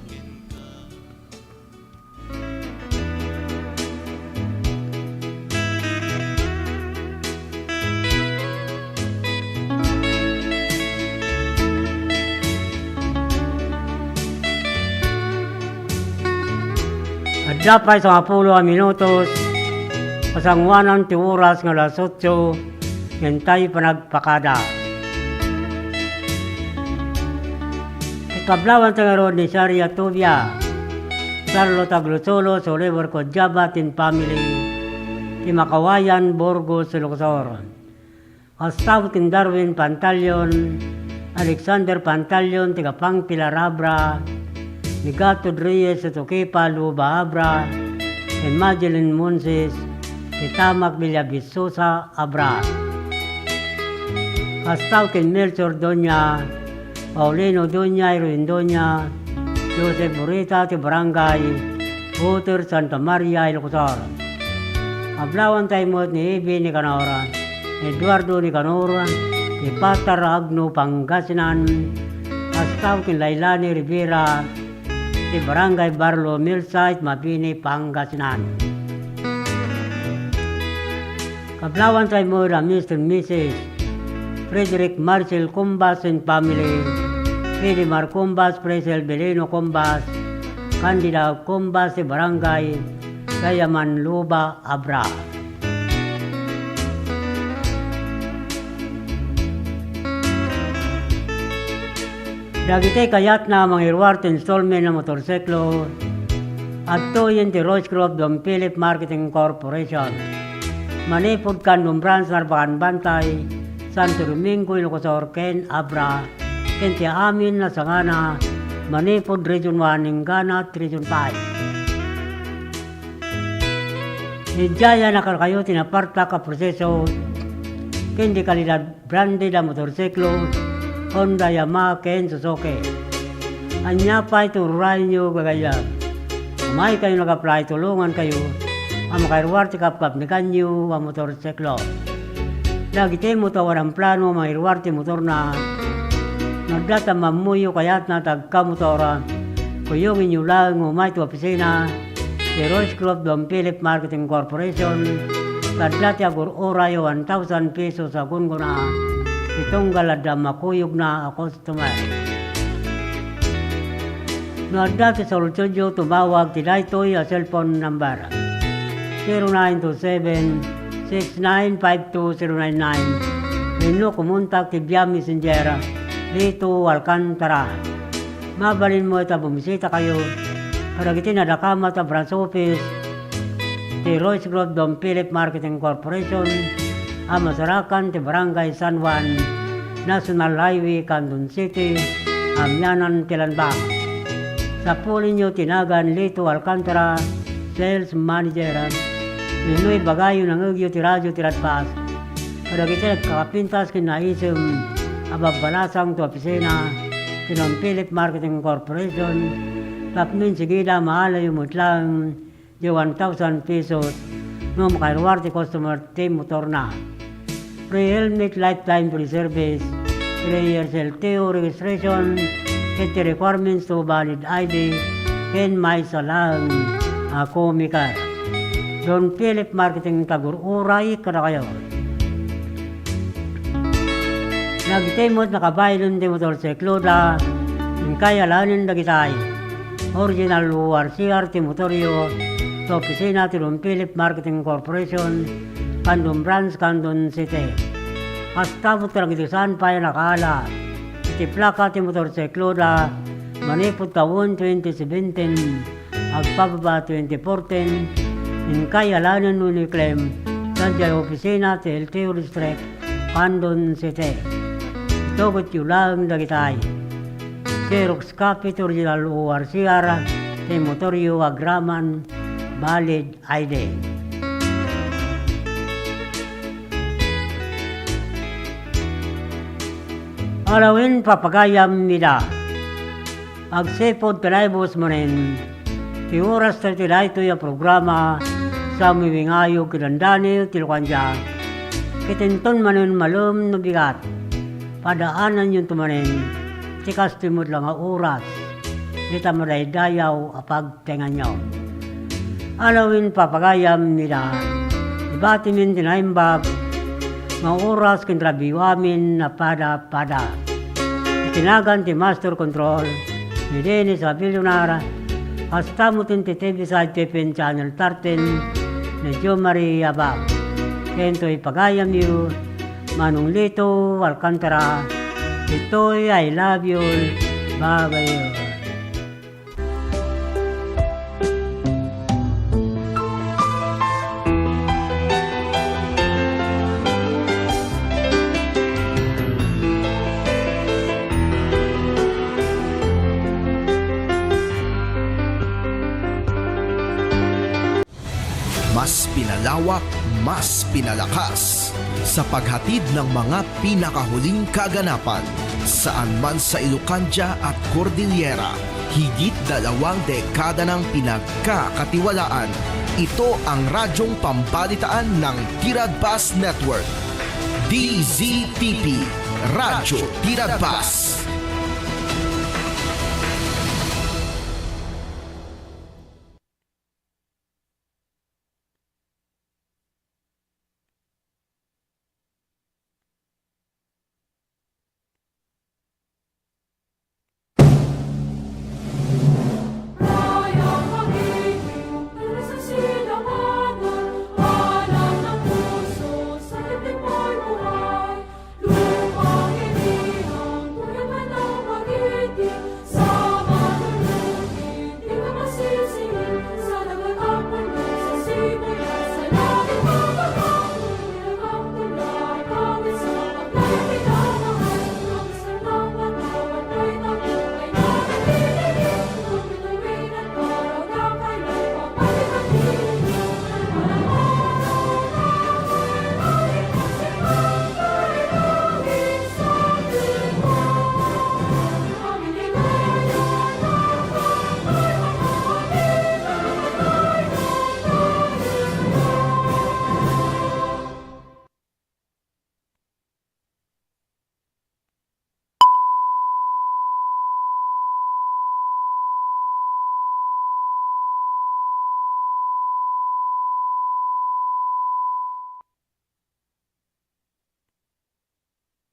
kenka. Adda pay sangapulo a minutos, pasanguanan ti oras nga alas otso, ngem tay panagpakada. Kablawan tayo ngarud ni Sharia Tubia, Charlotte Aglusulos, Oliver Codiaba, tin family, ti Makawayan, Burgos, Ilocos Sur. Kasta ken Darwin Pantalion, Alexander Pantalion, taga Pangpilar, Abra, ni Gatod Reyes, Tukipa, Luba, Abra, ken Madeline Monses, ti Tamak Villa Vistosa, Abra. Kasta ken Melchor Doña, Paulino Doña, Irwin Doña, Joseph Burita ti Barangay Uter, Santa Maria, Ilocos Sur. Ablawan tayo met ni Evi Nicanor, Eduardo Nicanor, ti Pastor Agno, Pangasinan, kasta ken Lailani Rivera, ti Barangay Barlo, Millsite, Mabini, Pangasinan. Kablawan tayo met a Mister and Missus Frederick Marcel Cumbas and family, Elimar Cumbas, Presel Belino Cumbas, Candida Cumbas, ti Barangay Kayaman, Luba, Abra. Dagiti kayatna a mangiruar ti installment a motorsiklo, adtoyen ti Rose Group Don Philip Marketing Corporation. Manipud Candon Branch, Narbacan Bantay, Santo Domingo, Ilocos Sur, ken Abra, ken ti amin a sangana, manipud Region one inggana ti Region five. Idiay a nakarkayo ti napartak a proseso ken di kalidad branded a motorsiklo, Honda, Yamaha, ken Suzuki. Ania pay ti ururayenyo, gagayyem? Umaykayo nag-apply, tulongankayo a makairuar ti kapkapnekanyo a motorsiklo. Dagiti motor a wadan plano a mangiruar ti motorna, no adda ti ammammoyo kayatna ti agkamotor, kuyongenyo laeng nga umay ti opisina ti Rose Group Don Philip Marketing Corporation, ta adda ti agur-uray a one thousand pesos a gunggona ti tunggal adda makuyogna a customer. No adda ti solusyon, tumawag ti daytoy a cellphone number, zero nine two seven, six nine five two zero nine nine, wenno kumontak ti via Messenger, Lito Alcantara. Mabalin met a bumisitakayo kadagiti nadakamat a branch office ti Rose Group Don Philip Marketing Corporation a masarakan ti Barangay San Juan, National Highway, Candon City, amianan ti Lanbang. Sapulinyo ti nagan Lito Alcantara, Sales Manager, wenno ibagayo nangngegyo ti radio ti Radfast. Dagiti nagkakapintas ken naisem a babbalasang ti opisina ti Don Philip Marketing Corporation tapno insigida maalayo met laeng di one thousand pesos no makaruar ti customer ti motorna. Free helmet lifetime free service, three years L T O registration, ket ti requirements to valid I D, ken maysa laeng a co-maker. Don Philip Marketing, tagur-uray kadakayo. Dagiti met nakabaylen ti motorsikloda, inkay alaenen dagitay. Original O R C R ti motoryo, ti opisina ti Don Philip Marketing Corporation, Candon Branch, Candon City. Kasta met kadagiti saan pay a nakaala iti plaka ti motorsikloda manipud tawen twenty seventeen, agpababa twenty fourteen, inkay alaenen wenno i-claim sadiay opisina ti L T O District, Candon City. Itugotyo laeng dagitay. Xerox copy ti original O R C R ti motoryo agraman valid I D. Alawen papagayam ida. Agsipud ti naibus manen ti oras tayo ti daytoy a programa, sa umiwingayo ken dandani ti lukandia. Ket inton manen malem no bigat, padaananyonto manen ti kastoy met la nga oras, dita madaydayaw a pagtenganyo. Alawen papagayam ida, ibatimin ti naimbag nga oras ken rabiyo amin a pada-pada. Iti nagan ti Master Control ni Dennis Abillonar, kasta met ti T V side T P N Channel thirteen ni Jo Marie Abab. Ken toy pagayamyo, Manong Lito Alcantara, ditoy I love you, babayo. Mas pinalawak, mas pinalakas sa paghatid ng mga pinakahuling kaganapan, saan man sa Ilocandia at Cordillera, higit dalawang dekada nang pinagkakatiwalaan. Ito ang radyong pambalitaan ng Tiradbas Network. D Z T P, Radyo Tiradbas.